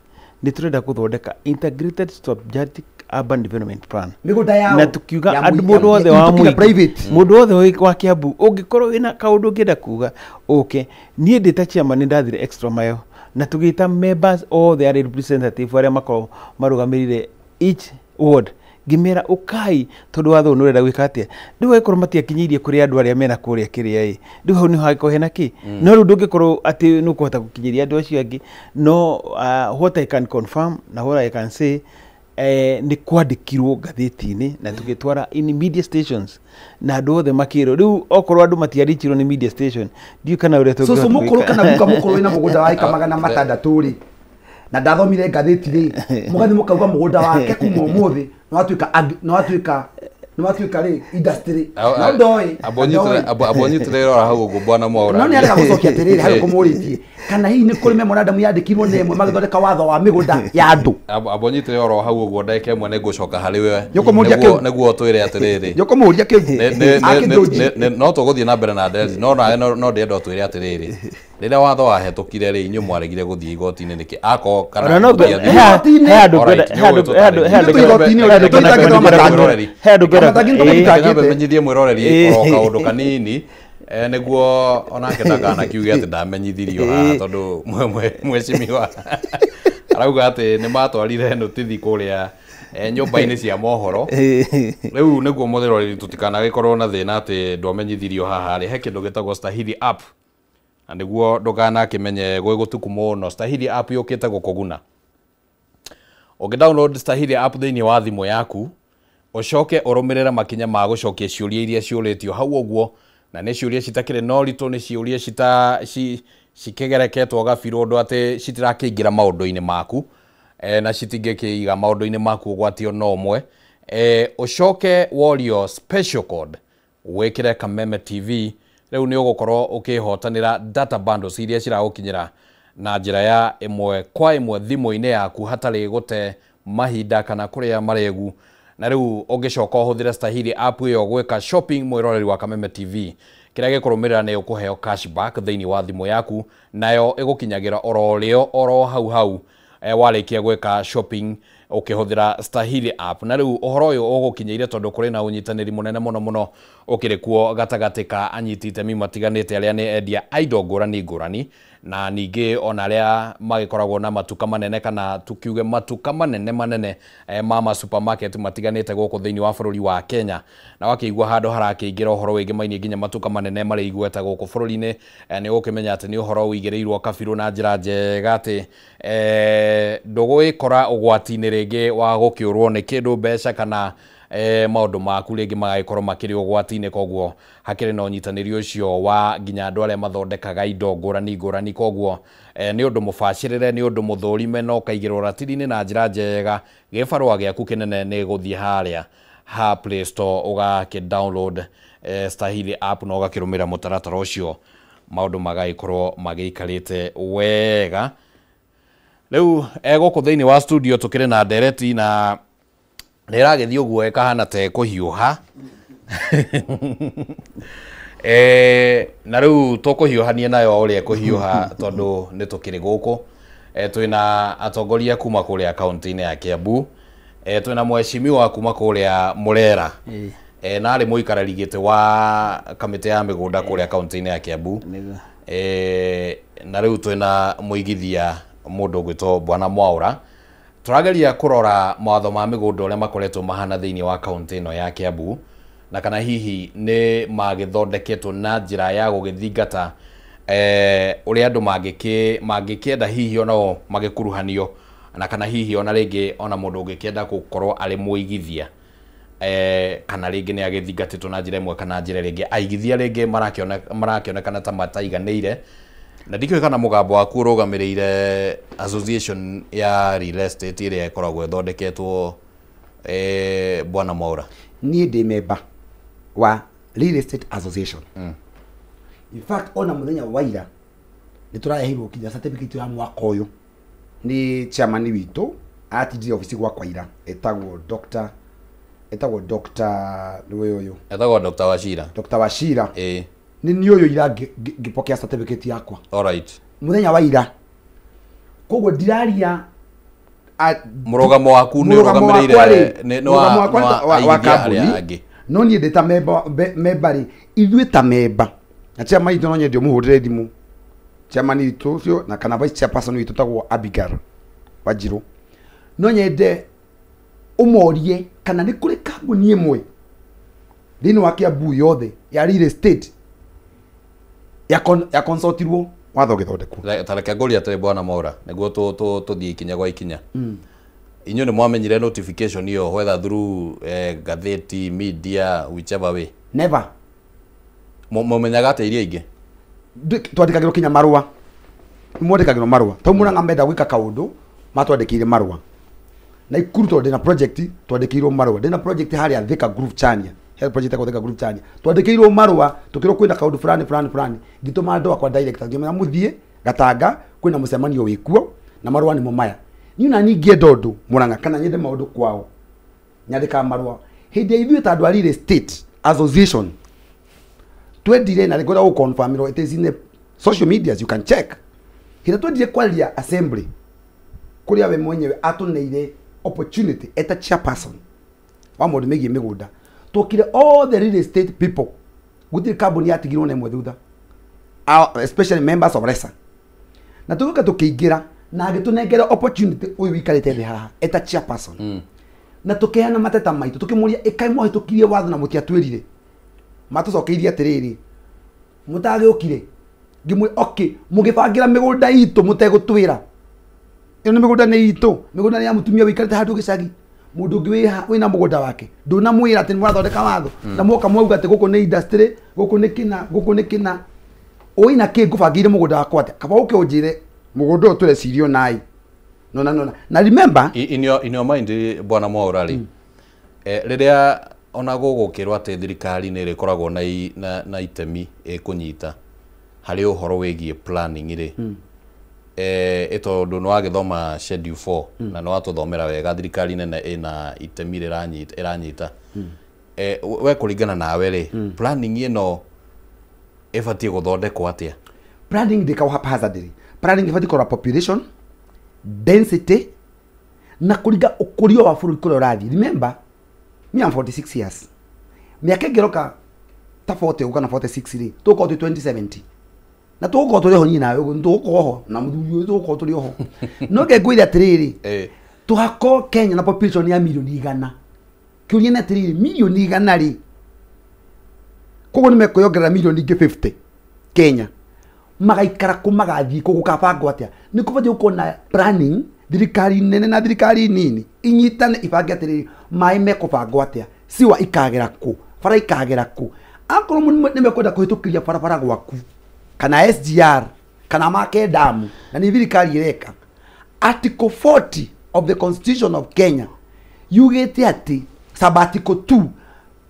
ni turenda kuthondeka integrated strategic urban development plan na tukiuga andu mundu wothe wa mũingĩ, mundu wothe wa Kiambu ungikorwo wina kaundu ungienda kuga uke, nie ndi ta chairman ni ndathire extra mile na tugita members othe arĩa representative aria makorwo marugamirire each ward, ngimera ukai tondu watho nĩ ũrenda gwĩka atĩa, rĩu angĩkorwo matiakinyĩirie kũrĩ andũ arĩa mena kũrĩa kĩrĩa ĩ, rĩu hau nĩho hangĩkorwo hena kĩ, no rĩu ndũngĩkorwo atĩ nĩ ũkũhota gũkinyĩria andũ acio angĩ, no what I can confirm na what I can say, nĩ kwandĩkirwo ngathĩti-inĩ na tũgĩtwara in media stations na andũ othe makĩrwo, rĩu okorwo andũ matiarichirwo nĩ media station ndiũ kana ũrĩa tũngĩhota gwĩka. Cũcũ mũkũrũ kana guka mũkũrũ wĩna mũgũnda wa ĩka 600 rĩ, na ndathomire ngathĩti rĩ, mũgathiĩ mũkauga mũgũnda wake kuma ũmũthĩ nĩ watuĩka rĩ industry, no ndoĩ abonyitĩrĩre ora hau ũguo bwana Mwaũra, no nĩ arega gũcokia atĩrĩrĩ harĩ kũmũrĩtie kana hihi nĩ kũrĩ memorandum yandĩkirwo nĩ ĩmwe magĩthondeka watho wa mĩgũnda ya andũ. Abonyitĩrĩre oro hau ũguo ndagĩka ĩmwe nĩ ngũcoka harĩ we nĩguo ũtwĩre atĩrĩrĩ, nĩũkũmũria kĩu, no tũgũthiĩ na mbere na ndereti, no nawe no ndĩrenda ũtwĩre atĩrĩrĩ, rĩrĩa watho wahĩtũkire rĩ, inyuĩ mwaregire gũthiĩ igoti-inĩ nĩkĩ? Akorwo kana menyithie mwĩroreri oro kaũndũ kanini nĩguo onake ndakanakiuge atĩ ndamenyithirio haha, tondũ mwecimiwa arauga atĩ nĩ matwarire notithi kũrĩa nyũmba-inĩ cia mohoro. Rĩu nĩguo mũthĩroreri tũtikanagĩkorwo na thĩna atĩ ndwamenyithirio haha rĩ, he kĩndũ gĩtagwo Stahili app, na nĩguo ndũkanakĩmenye gwĩ gũtuku mũno. Stahili app yũkĩte gũkũguna. Ũngĩ download Stahili app thĩinĩ wa thimũ yaku, ũcoke ũrũmĩrĩre makinya ma gũcokia ciũria iria ciũrĩtio hau ũguo, na nĩ ciũria citakĩrĩ na ũritũ, nĩ ciũria cikĩgereketwo gabirũ ũndũ atĩ citirakĩingĩra maũndũ-inĩ maku, na citingĩkĩiga maũndũ-inĩ maku ũgwati ona ũmwe. Ũcoke worio special code wĩkĩre Kameme TV Rĩu nĩ ũgũkorwo ũkĩhotanĩra data bundles iria ciragũkinyĩra na njĩra ya ĩmwe kwa ĩmwe thimũ-inĩ yaku hatarĩ gũte mahinda kana kũrĩa maregu. Na rĩu ũngĩcoka ũhũthĩre Stahili app ĩyo gwĩka shopping mwĩroreri wa Kameme TV, kĩrĩa gĩkũrũmĩrĩra nĩ ũkũheo cashback thĩinĩ wa thimũ yaku, nayo ĩgũkinyagĩra oro rĩo oro hau hau warĩkia gwĩka shopping ũkĩhũthĩra Stahili app. Na rĩu ũhoro ũyũ ũgũkinyĩire tondũ kũrĩ na ũnyitanĩri mũnene mũno mũno ũkĩrĩ kuo gatagatĩ ka anyiti itemi matiganĩte arĩa nĩ endia a indo ngũrani ngũrani, na ningĩ ona arĩa magĩkoragwo na matuka manene kana tukiuge matuka manene manene ma supermarket matiganĩte gũkũ thĩinĩ wa bũrũri wa Kenya. Na wakĩigua handũ harakĩingĩra ũhoro wĩgĩmainie nginya matuka manene marĩ igweta gũkũ bũrũri-inĩ, nĩ ũgũkĩmenya atĩ nĩ ũhoro ũigĩrĩirwo kabirũ na njĩra njega atĩ ndũgũgĩkora ũgwati-inĩ rĩngĩ wa gũkĩũrwo nĩ kĩndũ mbeca kana maũndũ maku rĩngĩ magagĩkorwo makĩrĩ ũgwati-inĩ. Koguo hakĩrĩ na ũnyitanĩri ũcio wa nginya andũ arĩa mathondekaga indo ngũrani ngũrani. Koguo nĩ ũndũ mũbacĩrĩre, nĩ ũndũ mũthũrime na ũkaigĩrwo ratiri-inĩ na njĩra njega. Gĩbarũa gĩaku kĩnene nĩ gũthiĩ harĩa ha Play Store ũgakĩ download Stahili app na ũgakĩrũmĩrĩra mũtaratara ũcio, maũndũ magagĩkorwo magĩikarĩte wega. Rĩu gũkũ thĩinĩ wa studio tũkĩrĩ na ndereti na nĩ ĩragĩthiĩ ũguo ĩkahana ta ĩkũhiũha. Na rĩu tũkũhiũhania nayo ũrĩa ĩkũhiũha tondũ nĩ tũkĩrĩ gũkũ. Twĩna atongoria kuma kũrĩa kaunti-inĩ ya Kiambu, twĩna mheshimiwa kuma kũrĩa Murera, na arĩ mũikarĩri gĩtĩ wa kamĩtĩ ya mĩgũnda kũrĩa kaunti-inĩ ya Kiambu, na rĩu twĩna mũigithia mũndũ ũgwĩtwo Bwana Mwaura. Tũrageria kũrora mawatho ma mĩgũnda ũrĩa makoretwo mahana thĩinĩ wa kaunti ĩno ya Kiambu, na kana hihi nĩ magĩthondeketwo na njĩra ya gũgĩthingata ũrĩa andũ mangĩkĩenda hihi onao magĩkuruhanio, na kana hihi ona rĩngĩ ona mũndũ ũngĩkĩenda gũkorwo arĩ mũigithia kana rĩngĩ nĩ agĩthingatĩtwo na njĩra ĩmwe kana njĩra ĩngĩ. Aigithia rĩngĩ marakĩonekana ta mataiganĩire, na ndikĩũĩ kana mũgambo waku ũrũgamĩrĩire association ya real estate ĩrĩa ĩkoragwo ĩthondeketwo Bwana Mwaura. Niĩ ndĩ member wa Real Estate Association. In fact, ona mũthenya wa ira nĩ tũraheirwo kinya certificate ya mwaka ũyũ nĩ chairman witũ atindire ofici gwakwa ira, etagwo Dr. nĩwe ũyũ etagwo Dr. Wachira. Dr. Wachira nĩ niĩ ũyũ ira ngĩpokea certificate yakwa. All right. Mũthenya wa ira. Koguo ndiraria mũrũgamo waku nĩ ũrũgamĩrĩire nĩ wa kambuni, no niĩ ndĩ ta member rĩ, ithuĩ ta member na chairman witũ no nyende ũmũhũrĩre thimũ, chairman witũ ũcio na kana vice chairperson witũ tagwo Abigail Wanjirũ, no nyende ũmorie kana nĩ kũrĩ kambuni ĩmwe thĩinĩ wa Kiambu yothe ya real estate ya consultirwo watho ũgĩthondekwo. Ta reke ngũrie atĩrĩ Bwana Mwaura, nĩguo tũthiĩ ikinya gwa ikinya. Inyuĩ nĩ mwamenyire notification ĩyo whether through gatheti, media, whichever way? Never. Mũmenyaga atĩa iria ingĩ? Twandĩkagĩrwo kinya marũa, mwandĩkagĩrwo marũa tondũ Murang'a menda gwĩka kaũndũ matwandĩkĩire marũa. Naikuru tondũ ndĩna project twandĩkĩirwo marũa, ndĩna project harĩa Thika Groove Chania, he project ĩtagwo Thika Groove Chania, twandĩkĩirwo marũa tũkĩrwo kwĩna kaũndũ fulani fulani fulani. Ngĩtũma andũ akwa director ngĩmera mũthiĩ Gatanga kwĩna mũcemanio wĩkuo na marũa nĩmo maya. Niĩ ona niĩ ingĩenda ũndũ Murang'a kana nyende maũndũ kwao nyandĩkaga marũa. Hĩndĩ ya ithuĩ ta andũ a Real Estate Association twendire, na ngwenda gũconfirmĩrwo, it is in the social medias, you can check. Hĩndĩ twendire kwaria assembly kũrĩa we mwenyewe atũneire opportunity eta chairperson wa maũndũ megiĩ mĩgũnda, twokire all the real estate people, gũtirĩ kambuni yatigirwo na ĩmwe thutha, especially members of RESA, na tũgĩũka tũkĩingĩra na agĩtũnengera opportunity ũyũ wĩikarĩte thĩ haha eta chairperson, na tũkĩheana mateta maitũ tũkĩmũria ĩkai mwahĩtũkirie watho na mũtiatwĩrire. Matũcokeirie atĩrĩrĩ, mũtagĩũkire ngĩmwĩra okay, mũgĩbangĩra mĩgũnda itũ mũtegũtwĩra, ĩno nĩ mĩgũnda nĩ itũ, mĩgũnda nĩ ya mũtumia wĩikarĩte handũ gĩcagi, mũndũ ũngĩ wĩna mũgũnda wake ndũnamwĩra atĩ nĩ mũrathondeka watho, na mwoka mwauga atĩ gũkũ nĩ industry, gũkũ nĩ kĩna, gũkũ nĩ kĩna, ũĩ na kĩ ngũbangĩire mũgũnda wakwa atĩa? Kaba ũke ũnjĩre mũgũnda ũyũ tũrecirio naĩ nona nona. Na remember in your mind Bwana Mwaura rĩ, rĩrĩa Ona gũgũkĩrwo atĩ thirikari nĩ ĩrĩkoragwo na itemi ĩkũnyita harĩ ũhoro wĩgiĩ planning rĩ, ĩtondũ nĩ wagĩthoma schedule 4 na nĩ watũthomera wega thirikari nene ĩna itemi ĩranyita. We kũringana nawe rĩ, planning ĩno ĩbatiĩ gũthondekwo atĩa? Planning ndĩkagwo haphazardly. Planning ĩbatiĩ kũrora population density na kũringa ũkũria wa bũrũri kũrĩa ũrathiĩ. Remember, me am 46 years. Mĩaka ĩngĩroka ta 40 ũguo kana 46 rĩ, tũgũkorwo twĩ 2070 na tũgũkorwo tũrĩ ho niĩ nawe ũguo, tũgũkorwo ho na mũthuri ũyũ, tũgũkorwo tũrĩ ho. No reke ngwĩre atĩrĩrĩ, tũgakorwo Kenya na population ya 100,000,000. Kĩũria nĩ atĩrĩrĩ, 100,000,000 rĩ, koguo nĩ mekwĩongerera 50,000,000 Kenya, magaikara kũ, magathiĩ kũ, gũkabangwo atĩa? Nĩ kũbatiĩ gũkorwo na planning, thirikari nene na thirikari nini inyitane ibange atĩrĩrĩ, maĩ mekũbangwo atĩa, siwa ikagera kũ, bara ikagera kũ. Akorwo nĩ mekwenda kũhĩtũkĩria barabara gwaku kana SGR kana make damu, na nĩ thirikari ĩreka. Article 40 of the Constitution of Kenya yugĩte atĩ sub article 2,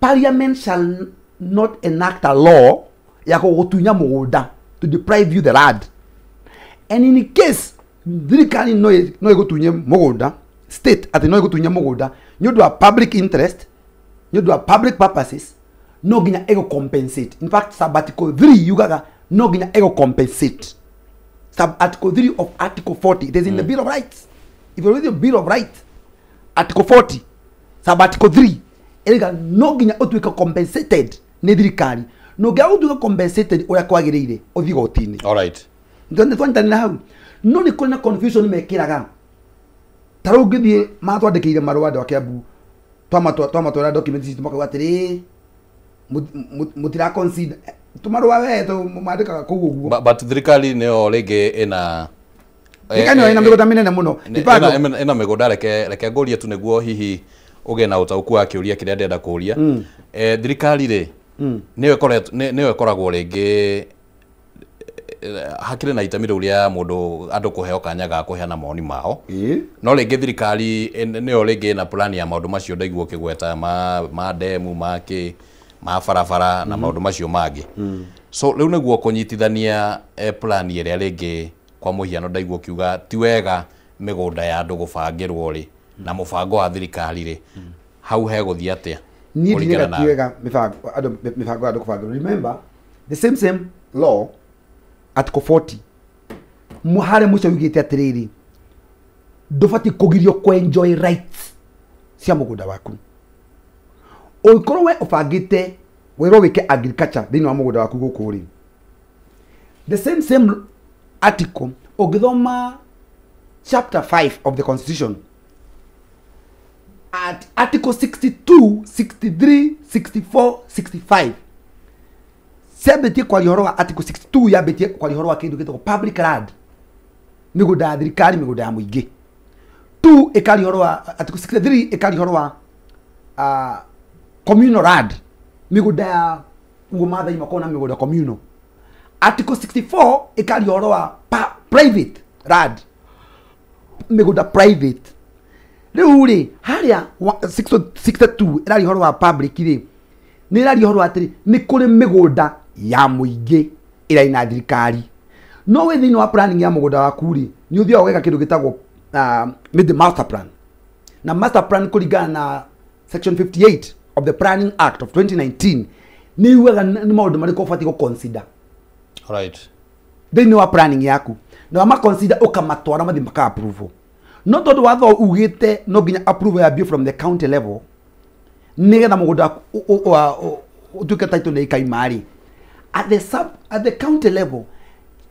Parliament shall not enact a law ya gũgũtunya mũgũnda, to deprive you the land. And in case thirikari no ĩgũtunye mũgũnda, state atĩ no ĩgũtunye mũgũnda nĩ ũndũ wa public interest, nĩ ũndũ wa public purposes, no nginya ĩgũ compensate. In fact, sub article 3 yugaga no nginya ĩgũ compensate. Sub article 3 of article 40, it is in the Bill of Rights. If you read the Bill of Rights, article 40 sub article 3 ĩrĩga no nginya ũtuĩke compensated nĩ thirikari. No nginya ũtuĩke compensated ũrĩa kwagĩrĩire ũthiĩ igoti-inĩ. All right. Nĩ twanyitanĩra hau. No nĩ kũrĩ na confusion mekĩraga. Ta rĩu ngĩthiĩ matwandĩkĩire marũa andũ a Kiambu, twamatwara documents citũ makauga atĩrĩ, mũtira consider tũmarũa we mandĩkaga kũu ũguo. But thirikari nĩyo rĩngĩ ĩna thirikari nĩyo ĩna mĩgũnda mĩnene mũno. Ĩna mĩgũnda, reke ngũrie tu nĩguo hihi ũgĩe na ũtaũku wa kĩũria kĩrĩa ndĩrenda kũũria. Thirikari rĩ, nĩyo ĩkoragwo rĩngĩ hakĩrĩ na itemi rĩu rĩa mũndũ andũ kũheo kanya ga kũheana mawoni mao. No rĩngĩ thirikari nĩyo rĩngĩ ĩna plan ya maũndũ macio ndaigua ũkĩgweta ma demu, ma kĩ, ma barabara na maũndũ macio mangĩ. So rĩu nĩguo kũnyitithania plan ĩrĩa rĩngĩ kwa mũhiano ndaigua ũkiuga ti wega mĩgũnda ya andũ gũbangĩrwo rĩ na mũbango wa thirikari rĩ, hau hegũthiĩ atĩa? Niĩ ndinega ti wega mĩbango ya andũ kũbangĩrwo. Remember, the same law article 40 harĩa mũico yugĩte atĩrĩrĩ, ndũbatiĩ kũgirio kũ enjoy rights cia mũgũnda waku. Ũngĩkorwo we ũbangĩte wĩrwo wĩke agriculture thĩinĩ wa mũgũnda waku gũkũ rĩ, the same article ũngĩthoma chapter 5 of the Constitution at article 62, 63, 64, 65 ciambĩtie kwaria ũhoro wa article 62 yambĩtie kwaria ũhoro wa kĩndũ gĩtagwo public land, mĩgũnda ya thirikari, mĩgũnda ya mũingĩ. 2 ĩkaria ũhoro wa article 63 ĩkaria ũhoro wa communal land, mĩgũnda ya ũguo Maathai makoragwo na mĩgũnda communal. Article 64 ĩkaria ũhoro wa private land, mĩgũnda private. Rĩu rĩ, harĩa 62 ĩraria ũhoro wa public rĩ, nĩ ĩraria ũhoro atĩrĩ, nĩ kũrĩ mĩgũnda ya mũingĩ ĩrĩa ĩna thirikari. No wĩ thĩinĩ wa planning ya mũgũnda waku rĩ, nĩ ũthiaga ũgeka kĩndũ gĩtagwo the master plan. Na master plan kũringana na section 58 of the Planning Act of 2019 nĩ yugaga nĩ maũndũ marĩkũ ũbatiĩ gũ consider. Right. Thĩinĩ wa planning yaku na wama consider ũkamatwara mathiĩ maka approve. No tondũ watho ugĩte no nginya approval yambie from the county level nĩgetha mũgũnda ũtuĩke title nĩ ikaima rĩ, at the county level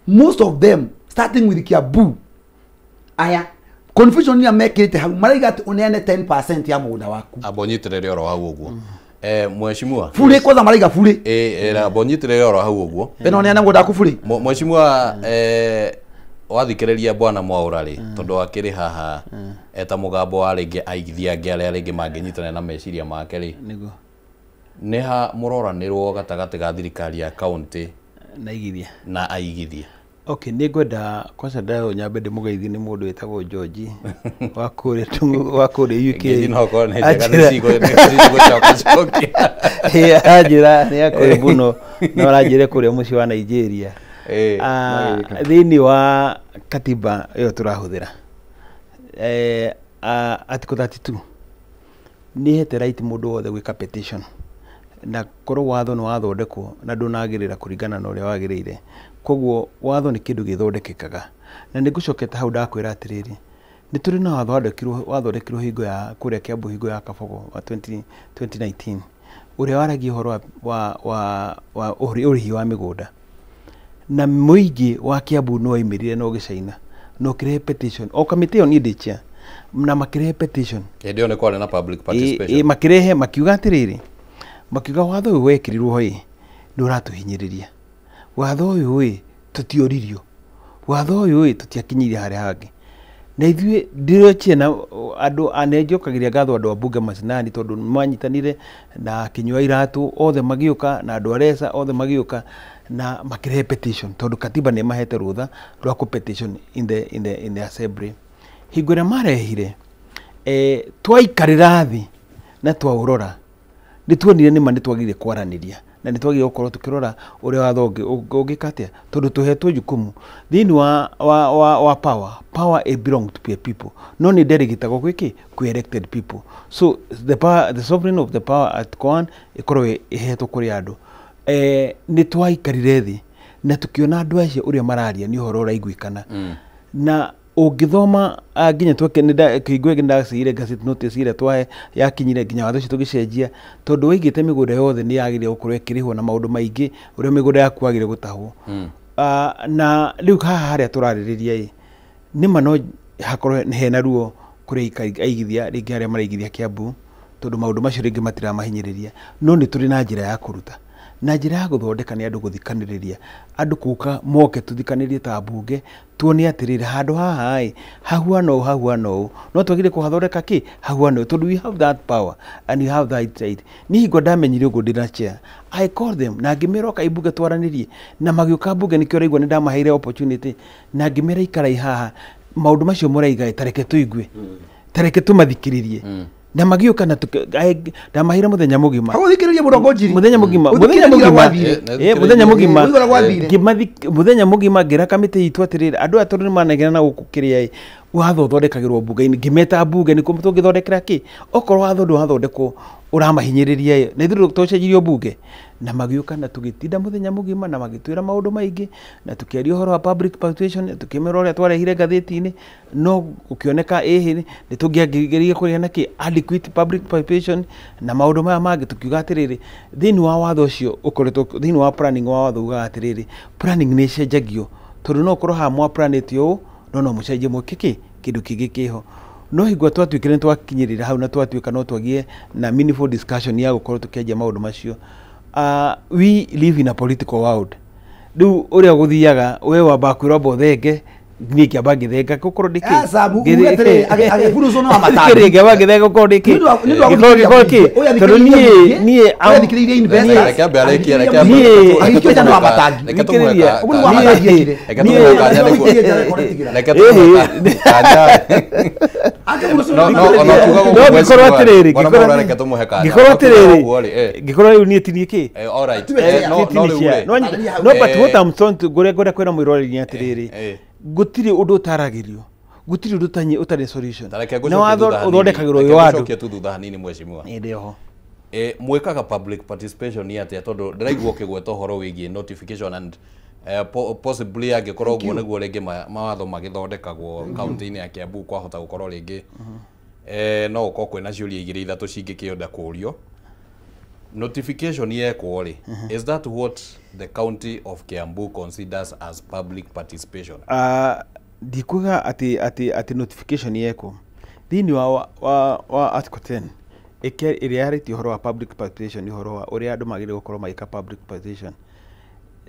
most of them starting with Kiambu aya confusion ya mekĩrĩte hau maraiga atĩ ũneane 10% ya mũgũnda waku. Amba ũnyitĩrĩre oro hau ũguo. Mheshimiwa bure kwanza maraiga bure. Amba ũnyitĩrĩre oro hau ũguo. Ĩno ũneane mũgũnda waku bure. Mheshimiwa wathikĩrĩria bwana Mwaura rĩ, tondũ akĩrĩ haha eta mũgambo wa rĩngĩ aigithia angĩ arĩa rĩngĩ mangĩnyitanĩra na meciria make rĩ, nĩguo nĩ ha mũroranĩrwo gatagatĩ ga thirikari ya county na aigithia na aigithia. Okay, nĩ ngwenda kwanza ndayo nyambe ndĩmũgeithie nĩ mũndũ wĩtagwo George wa kũrĩa wa kũrĩa UK. Ngeithi no ũkorwo nĩ njega nĩ cigũcokacokia. Anjĩra nĩ akũrĩ mũno no aranjĩre kũrĩa mũciĩ wa Nigeria. Thĩinĩ wa katiba ĩyo tũrahũthĩra article 32 nĩ ĩhete right mũndũ wothe gwĩka petition na korwo watho nĩ wathondekwo na ndũnagĩrĩra kũringana na ũrĩa wagĩrĩire. Koguo watho nĩ kĩndũ gĩthondekekaga na nĩ ngũcokete hau ndakwĩra atĩrĩrĩ, nĩ tũrĩ na watho wathondekirwo hingo ya kũrĩa Kiambu hingo ya Kabogo wa 2019 ũrĩa waragia ũhoro wa ũrĩhi wa mĩgũnda na mũingĩ wa Kiambu nĩ waimĩrire na ũgĩcaina na ũkĩrehe petition o kamĩtĩ ĩyo niĩ ndĩ chair na makĩrehe petition. Hĩndĩ ĩyo nĩ kwarĩ na public participation. Makĩrehe makiuga atĩrĩrĩ, makiuga watho ũyũ wekĩrirwo ĩ nĩ ũratũhinyĩrĩria, watho ũyũ ĩ tũtioririo, watho ũyũ ĩ tũtiakinyirie harĩa hangĩ. Na ithuĩ ndĩrochie na andũ anenjokagĩria ngatho andũ a bunge macinani tondũ manyitanire na Kinyua Iratũ othe magĩũka na andũ a Resa othe magĩũka na makĩrehe petition tondũ katiba nĩ mahete rũtha rwa kũ petition in the assembly. Hingo ĩrĩa marehire twaikarĩra thĩ na twaũrora nĩ tuonire nĩma nĩ twagĩrĩire kwaranĩria na nĩ twagĩrĩire gũkorwo tũkĩrora ũrĩa watho ũngĩka atĩa tondũ tũhetwo jukumu thĩinĩ wa power it belong to the people no nĩ delegate-agwo gwĩ kwĩ elected people, so the power, the sovereign of the power at one ĩkorwo ĩhetwo kũrĩ andũ. Nĩ twaikarire thĩ na tũkĩona andũ acio ũrĩa mararia nĩ ũhoro ũraiguĩkana na ũngĩthoma nginya kĩhingo ĩngĩ ndacire gazette notice ĩrĩa twahe yakinyire nginya watho ũcio tũgĩcenjia tondũ waigĩte mĩgũnda yothe nĩ yagĩrĩire gũkorwo ĩkĩrĩhwo na maũndũ maingĩ ũrĩa mĩgũnda yaku yagĩrĩire gũtahwo. Na rĩu haha harĩa tũrarĩrĩria ĩ nĩma no hakorwo hena ruo kũrĩ aigithia rĩngĩ arĩa maraigithia Kiambu tondũ maũndũ macio rĩngĩ matiramahinyĩrĩria, no nĩ tũrĩ na njĩra ya kũruta na njĩra ya gũthondeka nĩ andũ gũthikanĩrĩria andũ kũka moke tũthikanĩrie ta mbunge tuone atĩrĩrĩ handũ haha ĩ hahuana ũũ hahuana ũũ no twagĩrĩire kũhathondeka kĩ hahuana ũũ tondũ we have that power and we have that right. Niĩ hingo ndamenyire ũguo ndĩna chair I call them na ngĩmera oka imbunge twaranĩrie na magĩũka mbunge nĩkĩo ũraigua nĩ ndamaheire opportunity na ngĩmera ikarai haha maũndũ macio mũraiga tareke tũigue tareke tũmathikĩrĩrie na magĩũka na ndamahire mũthenya mũgima mũthenya mũgima mũthenya mũgima mũthenya mũgima ngĩra kamĩtĩ itũ atĩrĩrĩ andũ aya tondũ nĩmanegena na gũkũ kĩrĩa ĩ watho ũthondekagĩrwo mbunge-inĩ ngĩmeta mbunge nĩkuo tũngĩthondekera kĩ okorwo watho ndũrathondekwo ũramahinyĩrĩria ĩ na ithuĩ tũcenjirio mbunge na magĩũka na tũgĩtinda mũthenya mũgima na magĩtwĩra maũndũ maingĩ na tũkĩaria ũhoro wa public participation tũkĩmera ũrĩa twarehire ngathĩti-inĩ no gũkĩoneka ĩhĩ nĩ tũngĩagĩrĩire kũrĩa na kĩ adequate public participation na maũndũ maya mangĩ tũkiuga atĩrĩrĩ thĩinĩ wa watho ũcio ũkoretwo thĩinĩ wa planning wa watho ugaga atĩrĩrĩ planning nĩ ĩcenjagio tondũ no ũkorwo haha mwa planĩte ũũ no mũcenjie mwĩke kĩ kĩndũ kĩngĩ kĩho no hingo twatuĩkire nĩ twakinyĩrĩra hau na twatuĩka no twagie na meaningful discussion ya gũkorwo tũkĩanjia maũndũ macio. We live in a political world rĩu ũrĩa gũthiaga we wambaga kwĩrwo amba ũthenge niĩ ngĩamba ngĩthenga gũkorwo ndĩkĩ ngĩamba ngĩthenga gũkorwo ndĩkĩ gĩkorwo kĩ tondũ niĩ ngĩkorwo rĩu niĩ tinie kĩ no but what I'm trying to ngũrĩa kwĩra mwĩroreri nĩ atĩrĩrĩ gũtirĩ ũndũ ũtaragĩrio gũtirĩ ũndũ ũtarĩ solution na watho ũthondekagĩrwo wĩ wa andũ. Reke tu thutha hanini mheshimiwa mwĩkaga public participation nĩ atĩa tondũ ndĩraigua ũkĩgweta ũhoro wĩgiĩ notification and possibly angĩkorwo ũguo nĩguo rĩngĩ mawatho magĩthondekagwo kaunti-inĩ ya Kiambu kwahota gũkorwo rĩngĩ no gũkorwo kwĩna ciũria igĩrĩ ithatũ cingĩkĩenda kũũrio. Notification yekwo rĩ, is that what the county of Kiambu considers as public participation? Ndikuga atĩ notification yekwo thĩinĩ wa article 10 ĩrĩa yarĩtie ũhoro wa public participation ũhoro wa ũrĩa andũ magĩrĩire gũkorwo magĩka public participation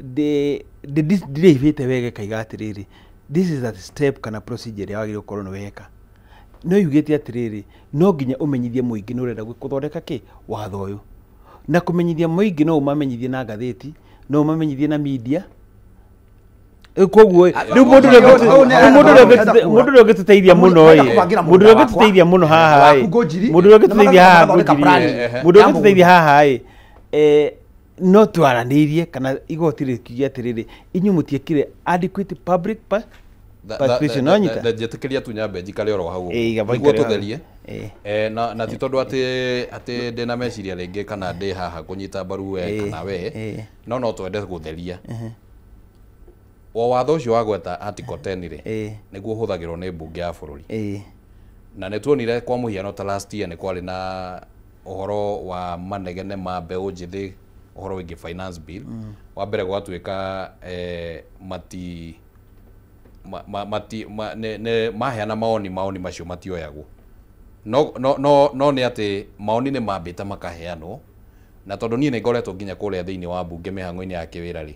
ndĩrĩivĩte wega ĩkaiga atĩrĩrĩ this is a step kana procedure ĩrĩa wagĩrĩire gũkorwo nĩ weka no yugĩte atĩrĩrĩ no nginya ũmenyithie mũingĩ nĩ ũrenda gũthondeka kĩ watho ũyũ na kũmenyithia mũingĩ no ũmamenyithie na ngathĩti no ũmamenyithie na media Koguo rĩu mũndũ ũrĩa ũngĩtũteithia mũno ĩ, mũndũ ũrĩa ũngĩtũteithia mũno haha ĩ, mũndũ ũrĩa ũngĩtũteithia haha mũndũ ũrĩa ũngĩtũteithia haha ĩ, no twaranĩirie kana igoti rĩkiuge atĩrĩrĩ, inyuĩ mũtiekire adequate public participation. No nyita njĩtĩkĩria tu nyambe njikare oro hau nĩguo tũtherie na ti tondũ atĩ ndĩna meciria rĩngĩ kana ndĩ haha kũnyita mbaru we kana we, no twende gũtheria o watho ũcio wa gweta article 10 rĩ, nĩguo ũhũthagĩrwo nĩ mbunge ya bũrũri. Na nĩ tuonire kwa mũhiano ta last year nĩ kwarĩ na ũhoro wa manegene ma mbeũ njĩthĩ ũhoro wĩgiĩ finance bill. Wa mbere gwatuĩka mati maheana maoni macio matioyagwo. No nĩ atĩ maoni nĩ mambĩte makaheanwo, na tondũ niĩ nĩ ngoretwo nginya kũrĩa thĩinĩ wa mbunge mĩhang'o-inĩ ya kĩwĩra rĩ,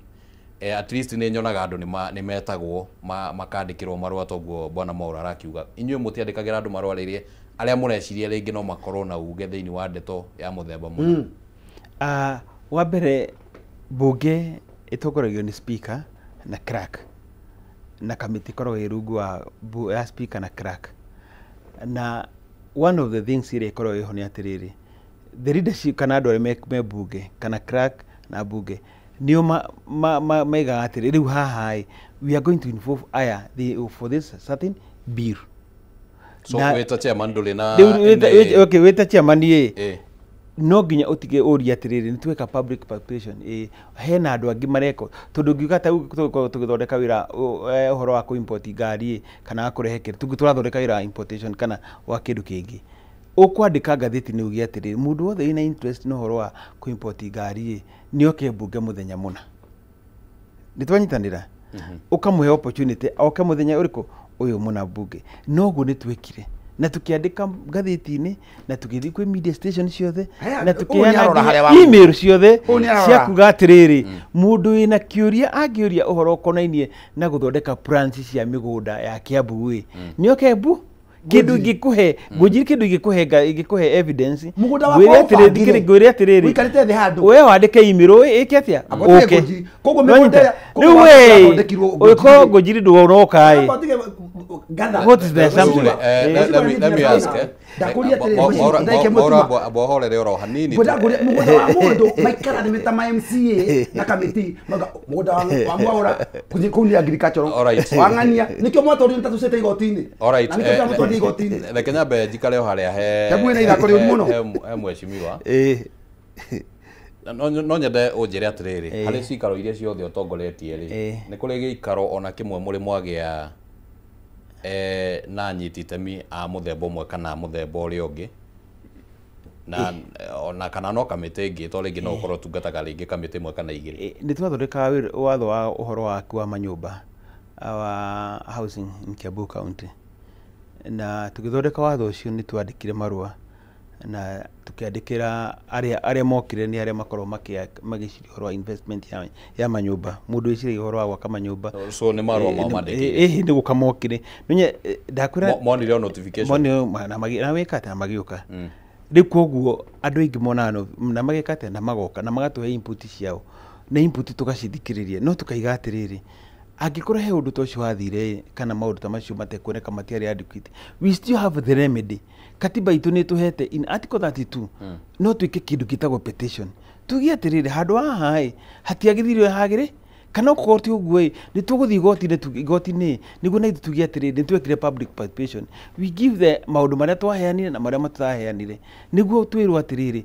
at least nĩ nyonaga andũ nĩ metagwo makandĩkĩrwo marũa toguo bwana Mwaura arakiuga. Inyuĩ mũtiandĩkagĩra andũ marũa rĩrĩa arĩa mũreciria rĩngĩ no makorwo na uge thĩinĩ wa ndeto ya mũthemba mũna. Wa mbere mbunge ĩtongoragio nĩ speaker na clerk, na kamĩtĩ ĩkoragwo ĩ rungu wa speaker na clerk. Na one of the things ĩrĩa ĩkoragwo ĩho nĩ atĩrĩrĩ, the leadership kana andũ arĩa me mbunge kana clerk na mbunge nĩo maigaga atĩrĩ, rĩu haha ĩ, we are going to involve aya for this certain bill. So wĩta chairman ndũrĩ na okay, wĩta chairman ĩ, no nginya ũtige ũrie atĩrĩrĩ, nĩ tweka public participation ĩ, hena andũ angĩ mareka, tondũ ngiuga ta rĩu tũgĩthondeka wĩra ũhoro wa kũ-import ngari ĩ, kana wa kũrehe kĩndũ, tũrathondeka wĩra wa importation kana wa kĩndũ kĩngĩ, ũkwandĩka ngathĩti-inĩ uge atĩrĩrĩ, mũndũ wothe wĩna interest na ũhoro wa kũ-import ngari ĩ, nĩ oke mbunge mũthenya mũna. Nĩ twanyitanĩra? Ũkamũhe opportunity oke mũthenya ũrĩkũ ũyũ mũna mbunge. Noguo nĩ twekire na tukiandĩka ngathĩti-inĩ na tũgĩthiĩ kwĩ media station ciothe na tũkĩheana email ciothe cia kuga atĩrĩrĩ, mũndũ wĩna kĩũria angĩũria ũhoro ũkonainie na gũthondeka plans cia mĩgũnda ya Kiambu ĩ, nĩ oke mbu kĩndũ ingĩkũhe ngũnjiri, kĩndũ ingĩkũhe ingĩkũhe evidence ngwĩre atĩrĩrĩ, we wandĩke email ĩke atĩa ũke. Rĩu we ũkorwo ngũnjiri ndũroka ĩ, what is the assumption? Let me ask Mwaura bohorere oro hanini mũgũnda wa mũndũ maikara nĩ ta ma MCA na kamĩtĩ mũgũnda wa Mwaura kũu nĩ agricultural wang'ania nĩkĩo mwatwarire nĩ tũcete igoti-inĩ. Alright, na nĩkĩo mwatwarire igoti-inĩ. Reke nyambe njikare o harĩa he he mheshimiwa. No nyende ũnjĩre atĩrĩrĩ, harĩ cikaro iria ciothe ũtongoretie rĩ, nĩ kũrĩ gĩikaro ona kĩmwe mũrĩ mwagĩa na anyiti itemi a mũthemba ũmwe kana mũthemba ũrĩa ũngĩ, na ona kana no kamĩtĩ ĩngĩ to rĩngĩ no ũkorwo ũtungataga rĩngĩ kamĩtĩ ĩmwe kana igĩrĩ? Nĩ twathondekaga watho wa ũhoro waku wa manyũmba wa housing in Kiambu County, na tũgĩthondeka watho ũcio nĩ twandĩkire marũa na tũkĩandĩkĩra arĩa mokire nĩ arĩa makorwo magĩciria ũhoro wa investment ya manyũmba, mũndũ wĩciragia ũhoro wa gwaka manyũmba. So nĩ marũa mao mandĩkire? Ĩĩ, nĩ gũka mokire. Ndakwĩra monire notification na wĩka atĩa na magĩũka. Rĩu koguo andũ aingĩ monaga na magĩka atĩa na magoka na magatũhe input ciao, na input tũgacithikĩrĩria, no tũkaiga atĩrĩrĩ, angĩkorwo he ũndũ ta ũcio wathire kana maũndũ ta macio matekuoneka matiarĩ adequate, we still have the remedy. Katiba itũ nĩ ĩtũhete in article 32 no twĩke kĩndũ gĩtagwo petition, tuge atĩrĩrĩ, handũ haha ĩ hatiagĩrĩire hagĩrĩ, kana okorwo ti ũguo ĩ nĩ tũgũthiĩ igoti-inĩ nĩguo na ithuĩ tuge atĩrĩrĩ, nĩ twekire public participation, we give the maũndũ marĩa twaheanire na marĩa matũraheanire, nĩguo twĩrwo atĩrĩrĩ,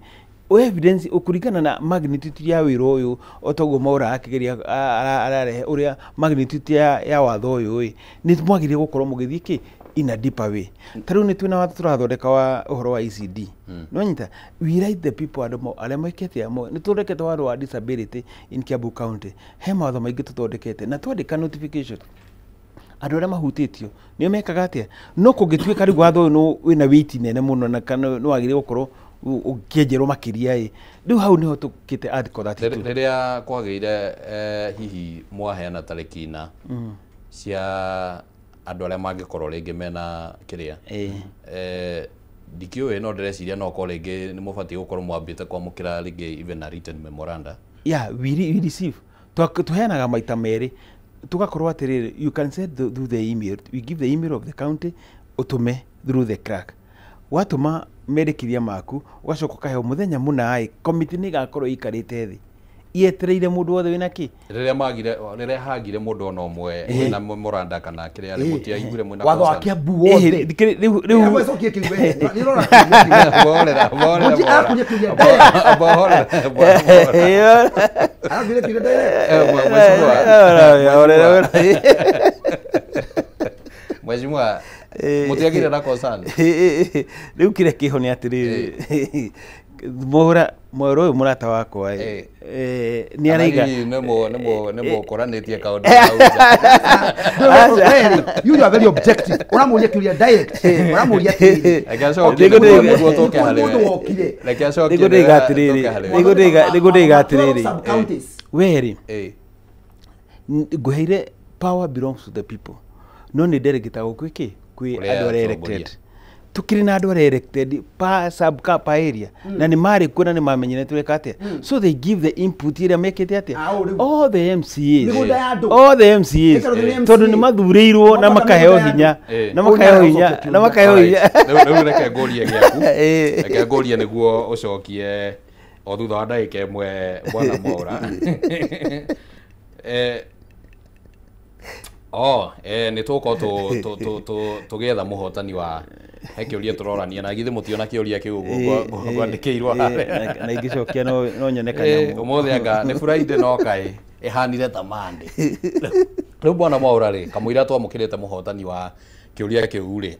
evidence ũkũringana na magnitude ya wĩra ũyũ, o toguo Mwaura akĩgeria ararehe ũrĩa magnitude ya watho ũyũ ĩ, nĩ mwagĩrĩire gũkorwo mũgĩthiĩ kĩ in a deeper way. Ta rĩu nĩ twĩna watho tũrathondeka wa ũhoro wa ECD. No nyita, we write the people andũ arĩa mekĩte nĩ tũthondekete watho wa disability in Kiambu County. He mawatho maingĩ tũthondekete na twandĩka notification andũ arĩa mahutĩtio nĩo mekaga atĩa, no kũngĩtuĩka rĩu watho ũyũ wĩna weight nene mũno na kana nĩ wagĩrĩire gũkorwo ũkĩenjerwo makĩria ĩ, rĩu hau nĩho tũkĩte article 32. Rĩrĩa kwagĩire hihi mwaheana tarĩki na cia andũ arĩa mangĩkorwo rĩngĩ mena kĩrĩa, ndikĩũĩ, no ndĩreciria no okorwo rĩngĩ nĩ mũbatiĩ gũkorwo mwambĩte kwamũkĩra rĩngĩ even a written memoranda. Yeah, we receive. Tũheanaga maita merĩ. Tugakorwo atĩrĩrĩ, you can send through the email. We give the email of the county, ũtũme through the clerk. Watũma mendekithia maku, ũgacoka ũkaheo mũthenya mũna ĩ komiti nĩ ĩgakorwo ĩikarĩte thĩ yetereire mũndũ wothe wĩna kĩ. Rĩrĩa magire, rĩrĩa hagire mũndũ ona ũmwe wĩna mũranda kana kĩrĩa rĩ, mũtiaiguire mwĩna Watho wa concern? Kiambu wothe. Rĩu Acokie kĩu we. Nĩ ũrora kĩũria kĩu. Borera, borera, Mũnji borera. arakũria kĩũria direct. Borera, borera. Arakũria kĩũria direct. Mheshimiwa. Mheshimiwa, mũtiagire na concern? Rĩu kĩrĩa kĩho nĩ atĩrĩrĩ, mũra mwero ũyũ mũrata wakwa ĩ, nĩ araiga Kana hihi nĩ mũkoranĩtie kaũndũ hau nja? You are very objective. Ũramũria kĩũria direct. Ũramũria atĩrĩrĩ. Reke acokie nĩguo tũke harĩ Mũndũ we. wokire. Reke acokie Nĩguo ndĩiga nĩgetha atĩrĩrĩ, tũke harĩ we. nĩguo ndĩiga atĩrĩrĩ, Sub-counties. werĩ ngũheire power belongs to the people, no nĩ nderegĩtagwo kwĩ kĩ, kwĩ Kũrĩ andũ arĩa atongoria. elected. Tukĩrĩ na andũ arĩa elected pa sub ka pa area, na nĩ marĩ kuo na nĩ mamenyire tũreka atĩa, so they give the input ĩrĩa mekĩte atĩa. Ah, rĩu. All the MCAs, Mĩgũnda ya andũ. all the MCAs, Ĩkarwo nĩ MCA. tondũ nĩ mathurĩirwo na Mabata makaheo mĩgũnda ya hinya andũ. na makaheo hinya na makaheo hinya. Rĩu reke ngũrie gĩaku, reke ngũrie nĩguo ũcokie o thutha wa ndagĩka ĩmwe, bwana Mwaura. Oh, nĩ tũgũkorwo tũgĩetha mũhotani wa he kĩũria tũrorania na githĩ mũtiona kĩũria kĩu ũguo ngwandĩkĩirwo harĩa. Na ingĩcokia no nyone kanyamũ. Ũmũthĩ anga nĩ Friday no kaĩ ĩhanire ta Monday. Rĩu bwana Mwaura rĩ, kamũira twamũkĩrĩte mũhotani wa kĩũria kĩu rĩ,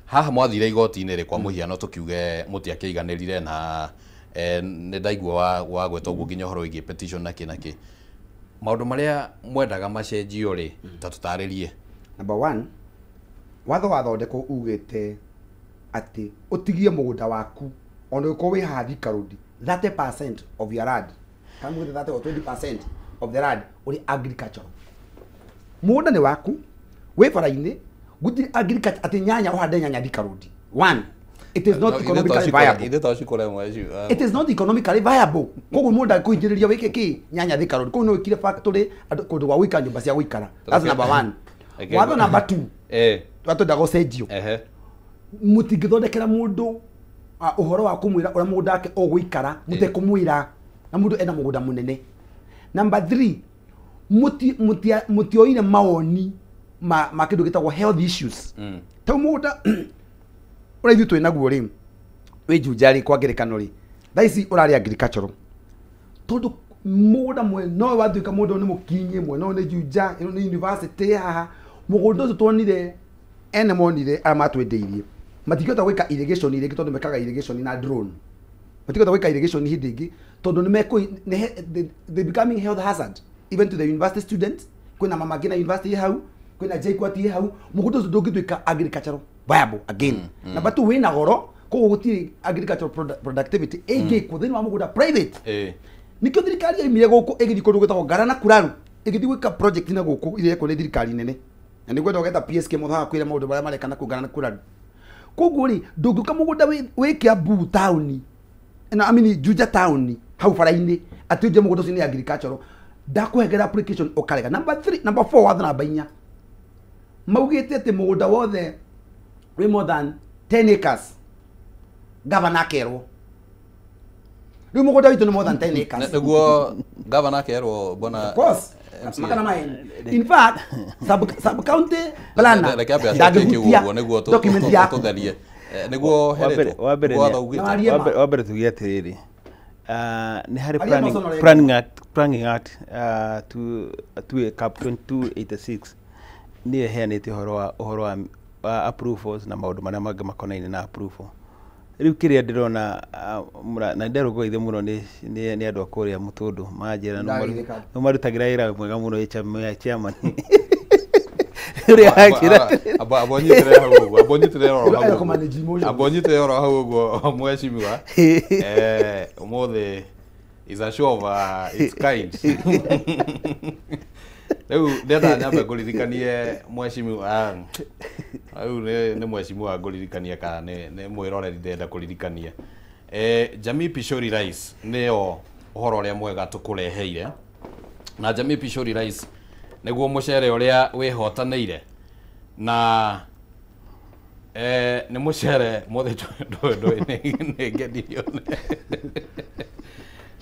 haha mwathire igoti-inĩ rĩ, kwa mũhiano tũkiuge mũtiakĩiganĩrire na nĩ ndaigua wagweta ũguo nginya ũhoro wĩgiĩ petition na kĩ na kĩ, maũndũ marĩa mwendaga macenjio rĩ, ta tũtarĩrie. Number one, watho wathondekwo ugĩte atĩ ũtigie mũgũnda waku ona ũngĩkorwo wĩ haha Thika Road, 30% of your land, kana mugĩte 30 or 20% of the land ũrĩ agricultural. Mũgũnda nĩ waku wĩ bara-inĩ, gũtirĩ agriculture atĩ nyanya ũhande nyanya Thika Road. One, it is not No, ithuĩ economically viable. Ithuĩ to cikũre mweci. It is not economically viable. Koguo mũndũ angĩkũhingĩrĩria wĩke kĩ nyanya Thika Road, kũu no wĩkire factory andũ kũndũ gwa gũikara, nyũmba cia gũikara. That's number one. Watho number two twa twendaga ũcenjio, mũtingĩthondekera mũndũ ũhoro wa kũmwĩra ũrĩa mũgũnda wake ũgũikara mũtekũmwĩra, na mũndũ ena mũgũnda mũnene. Number three, mũtioire mawoni ma kĩndũ gĩtagwo health issues. Tau mũgũnda ũrĩa ithuĩ twĩ naguo rĩ, wĩ Juja rĩ, kwa ngerekano rĩ, thaa ici ũrarĩ agricultural, tondũ mũgũnda mwena ũyũ watuĩka mũndũ ũyũ nĩ mũkinyi, mwena ũyũ nĩ Juja, ĩno nĩ university haha. Mũgũnda ũcio tuonire ene monire arĩa matwendeirie matingĩhota gwĩka irrigation rĩngĩ, tondũ mekaga irrigation na drone. Matingĩhota gwĩka irrigation hĩndĩ ĩngĩ tondũ nĩ mekũ they becoming health hazard even to the university students. Kwĩna mama ngina university hau, kwĩna JKUAT hau. Mũgũnda ũcio ndũngĩtuĩka agricultural viable again. Number two, wĩna goro, koguo gũtirĩ agricultural productivity ĩngĩkwo thĩinĩ wa mũgũnda private. Nikio thirikari yaimire gũkũ ĩgĩthiĩ kũndũ gwĩtagwo Ngara na Kuraru, ĩgĩthiĩ gwĩka project na gũkũ iria ĩrekwo nĩ thirikari nene, na nĩ ngwenda ũgeta PSK mũthaga kwĩra maũndũ marĩa mareka na kũu Ngara na Kuraru. Koguo rĩ, ndũngĩũka mũgũnda wĩ Kiambu taũni na, I mean, Juja taũni hau bara-inĩ atĩ ũnje mũgũnda ũcio nĩ agricultural, ndakũhengera application ũkarega. Number 3, number 4, watho namba 4 maugĩte atĩ mũgũnda wothe wĩ more than 10 acres, gavana akerwo. Rĩu mũgũnda witũ nĩ more than 10 acres. Nĩguo gavana akerwo, bwana Of course. MCA. Makana maeni. In fact, sub county planner Reke ambe acokie kĩu ndangĩhutia ũguo nĩguo document yaku. tũtherie. Nĩguo heretwo Wa mbere nĩguo watho ugĩte. Wa mbere tuge atĩrĩrĩ, nĩ harĩ Aria maconorete. Planning Act to cap 2286 nĩyo ĩheanĩte ũhoro wa approvals na maũndũ marĩa mangĩ makonainie na approval. Rĩu kĩrĩa ndĩrona, na nderũgũithio mũno nĩ andũ a kũrĩa Mũtũndũ manjĩra Ndagĩrĩka. nĩ marutagĩra wĩra mwega mũno wĩ chairman ũrĩa anjĩra. Amba ũnyitĩrĩre hau ũguo, amba ũnyitĩrĩre oro hau Ĩro ũguo. kũmanage emotions. Amba ũnyitĩrĩre oro hau ũguo, mheshimiwa. Ũmũthĩ is a show of its kind. Rĩu ndĩrenda nyambe ngũririkanie, mheshimiwa, rĩu nĩ mheshimiwa ngũririkanie kana nĩ mwĩroreri ndĩrenda kũririkania, Jamii Pishori Rice nĩyo ũhoro ũrĩa mwega tũkũreheire. Na Jamii Pishori Rice Nĩguo mũcere ũrĩa wĩhotanĩire na nĩ mũcere mothe nĩ ngenirio.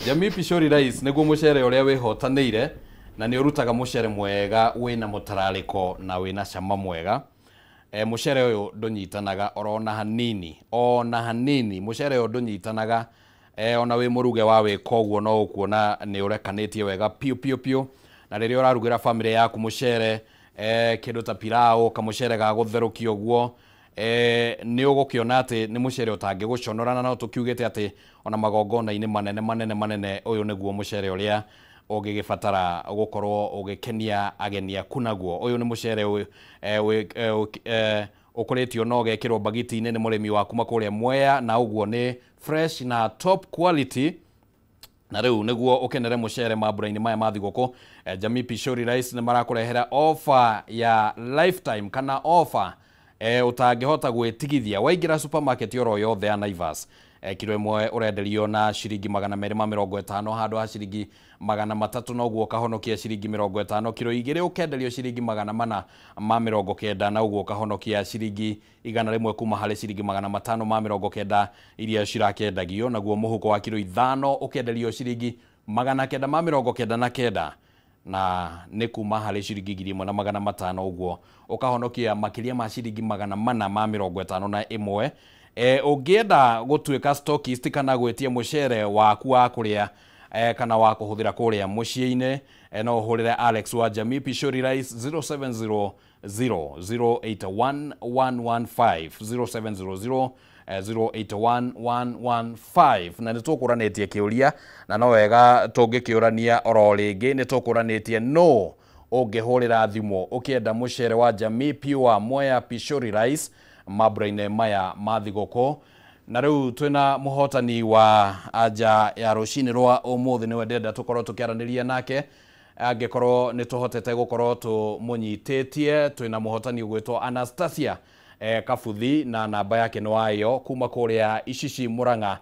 Jamii Pishori Rice nĩguo mũcere ũrĩa wĩhotanĩire na nĩ ũrutaga mũcere mwega wĩna mũtararĩko na wĩna cama mwega. Mũcere ũyũ ndũnyitanaga orona hanini, ona hanini mũcere ũyũ ndũnyitanaga. Ona wĩ mũruge wa wĩka ũguo no ũkuona nĩ ũrekanĩtie wega piũ piũ piũ. Na rĩrĩa ũrarugĩra bamĩrĩ yaku mũcere, kĩndũ ta pilau, kamũcere ga gũtherũkio ũguo, nĩ ũgũkĩona atĩ nĩ mũcere ũtangĩgũconora, na no tũkiugĩte atĩ ona magongona-inĩ manene manene manene ũyũ nĩguo mũcere ũrĩa ũngĩgĩbatara gũkorwo ũgĩkenia ageni aku naguo. Ũyũ nĩ mũcere ũkũrĩtio na ũgekĩrwo bagiti-inĩ nĩ mũrĩmi wa kuma kũrĩa Mwea, na ũguo nĩ fresh na top quality. Na rĩu nĩguo ũkenere mũcere mambura-inĩ maya ma thigũkũ, Jamii Pishori Rice nĩ marakũrehera offer ya lifetime kana offer ũtangĩhota gwĩtigithia. Waingĩra supermarket oro yothe ya Naivas, kiro ĩmwe ũrenderio na ciringi 250 handũ ha ciringi 300, na ũguo ũkahonokia ciringi 50. Kiro igĩrĩ ũkenderio ciringi 490, na ũguo ũkahonokia ciringi 100 kuma harĩ ciringi 590 iria cirakendagio. Naguo mũhuko wa kiro 5 ũkenderio ciringi 999, na nĩ kuma harĩ ciringi 1500, ũguo ũkahonokia makĩria ma ciringi 451. Ũngĩenda gũtuĩka stockist kana gwĩtia mũcere waku wa kũrĩa kana wa kũhũthĩra kũrĩa mũciĩ-inĩ, no ũhũrĩre Alex wa Jamii Pishori Rice 0700 081 115, 0700 081 115. Na nĩ tũkũranĩtie kĩũria, na no wega tũngĩkĩũrania oro rĩngĩ. Nĩ tũkũranĩtie no ũngĩhũrĩra thimũ ũkĩenda mũcere wa Jamii Pure Mwea Pishori Rice mambura-inĩ maya ma thigũkũ. Na rĩu twĩna mũhotani wa anja ya rũcinĩ rwa ũmũthĩ, nĩwe ndĩrenda tũkorwo tũkĩaranĩria nake angĩkorwo nĩ tũhotete gũkorwo tũmũnyitĩtie. Twĩna mũhotani ũgwĩtwo Anastasia Kabuthi, na namba yake nĩ wayo kuma kũrĩa Icici Murang'a.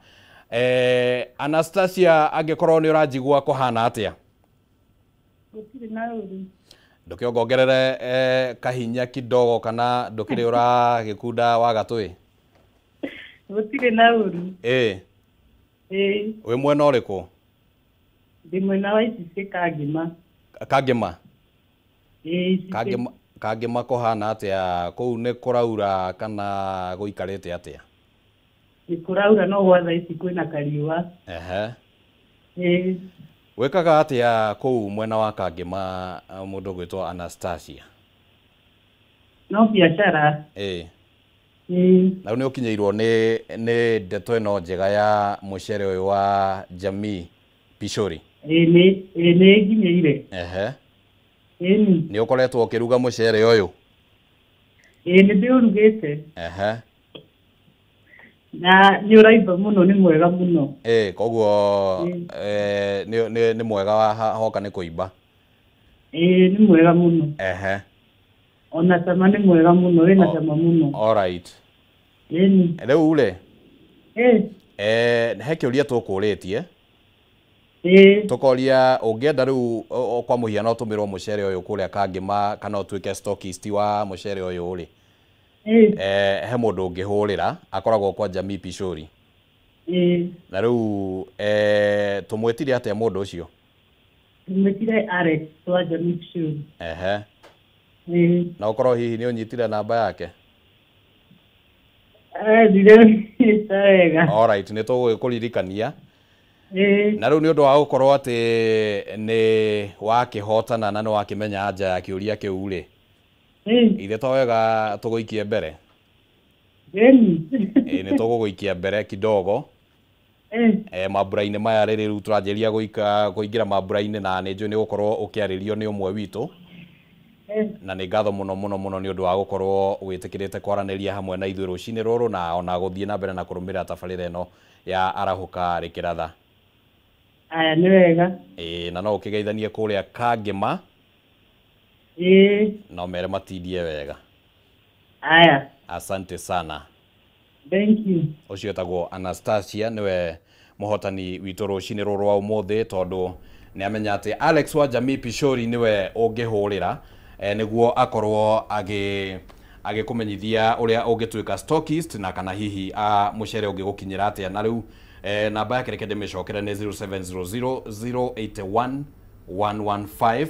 Anastasia, angĩkorwo nĩ ũranjigua kũhana atĩa? Gũtirĩ na ũru. Ndũkĩongongerere kahinya kidogo kana ndũkĩrĩ ũragĩkunda wa gatũĩ? Gũtirĩ na ũru. Wĩ mwena ũrĩkũ? Ndĩ mwena wa Icici Kangĩma. Kangĩma? Ĩĩ. Kangĩma kũhana atĩa? Kũu nĩ kũraura kana gũikarĩte atĩa? Nĩ kũraura no gwa thaa ici kwĩna kariũa. Ehe. Wĩkaga atĩa kũu mwena wa Kangĩma mũndũ ũgwĩtwo Anastasia? No biacara. Na rĩu nĩ ũkinyĩirwo nĩ ndeto ĩno njega ya mũcere ũyũ wa Jamii Pishori? Ĩĩ nĩ nginyĩire. Ehe. Nĩ ũkoretwo ũkĩruga mũcere ũyũ? Ĩĩ nĩ ndĩũrugĩte. Ehe. Na nĩ ũraimba mũno, nĩ mwega mũno. Koguo nĩ mwega hoka nĩ kũimba? Ĩĩ nĩ mwega mũno. Ehe. Ona cama nĩ mwega mũno, wĩna cama mũno. Alright. Ĩni. Rĩu rĩ, he kĩũria tũkũrĩtie. Tũkoria ũngĩenda rĩu kwa mũhiano ũtũmĩrwo mũcere ũyũ kũrĩa Kangĩma kana ũtuĩke stockist wa mũcere ũyũ rĩ, he mũndũ ũngĩhũrĩra akoragwo kwa Jamii Pishori. Na rĩu tũmwĩtire atĩa mũndũ ũcio? Tũmwĩtire Alex wa Jamii Pishori. Ehe. Na ũkorwo hihi nĩ ũnyitire namba yake? Ndiranyita wega. Alright, nĩ tũgũgĩkũririkania. Na rĩu nĩ ũndũ wa gũkorwo atĩ nĩ wakĩhotana na nĩ wakĩmenya anja ya kĩũria kĩu rĩ, ithe to wega tũgũikie mbere? Nĩ tũgũgũikia mbere kidogo. Mambura-inĩ maya rĩrĩ rĩu tũranjĩria kũingĩra mambura-inĩ, na nĩ njũĩ nĩ gũkorwo ũkĩarĩrio nĩ ũmwe witũ. Na nĩ ngatho mũno mũno mũno nĩ ũndũ wa gũkorwo wĩtĩkĩrĩte kwaranĩria hamwe na ithuĩ rũcinĩ rũrũ, na ona gũthiĩ na mbere na kũrũmĩrĩra tabarĩra ĩno ya Arahũka Rĩkĩratha. Aya nĩ wega. Na no ũkĩgeithanie kũrĩa Kangĩma. Na ũmere matindie wega. Aya. Asante sana. Thank you. Ũcio etagwo Anastasia, nĩwe mũhotani witũ rũcinĩ rũrũ rwa ũmũthĩ, tondũ Nĩ amenya atĩ Alex wa Jamii Pishori nĩwe ũngĩhũrĩra nĩguo akorwo agĩkũmenyithia ũrĩa ũngĩtuĩka stockist na kana hihi mũcere ũngĩgũkinyĩra atĩa. Na rĩu namba yake reke ndĩmĩcokere nĩ 0700 081 115.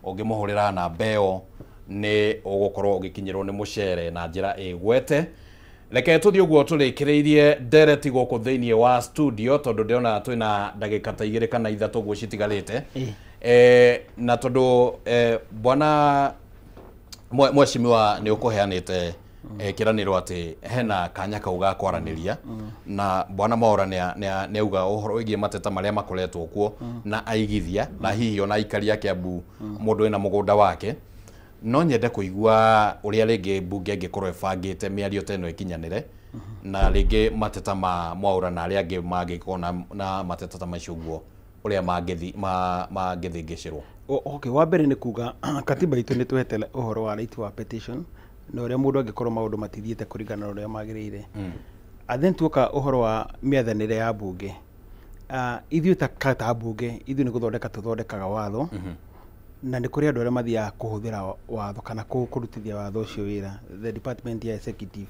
Ũngĩmũhũrĩra namba ĩyo nĩ ũgũkorwo ũgĩkinyĩrwo nĩ mũcere na njĩra ĩgwete. Reke tũthiĩ ũguo tũrĩkĩrĩirie ndereti gũkũ thĩinĩ wa studio, tondũ ndĩrona twĩna ndagĩka ta 2 kana 3 ũguo citigarĩte. Na tondũ bwana mheshimiwa nĩ ũkũheanĩte kĩranĩro atĩ hena kanya kau ga kwaranĩria, na bwana Mwaura nĩ auga ũhoro wĩgiĩ mateta marĩa makoretwo kuo na aigithia na hihi ona aikari a Kiambu mũndũ wĩna mũgũnda wake. No nyende kũigua ũrĩa rĩngĩ mbunge ĩngĩkorwo ĩbangĩte mĩario ta ĩno ĩkinyanĩre, na rĩngĩ mateta ma Mwaura na arĩa angĩ mangĩkorwo na mateta ta macio ũguo ũrĩa mangĩthĩngĩcĩrwo. Okay, wa mbere nĩ kuga katiba itũ nĩ twehete ũhoro wa right wa petition na ũrĩa mũndũ angĩkorwo maũndũ matithiĩte kũringana na ũrĩa magĩrĩire. And then tuoka ũhoro wa mĩathanĩre ya mbunge, ithuĩ ta mbunge ithuĩ nĩ gũthondeka tũthondekaga watho, na nĩ kũrĩ andũ arĩa mathiaga kũhũthĩra watho kana kũrutithia watho ũcio wĩra, the department ya executive.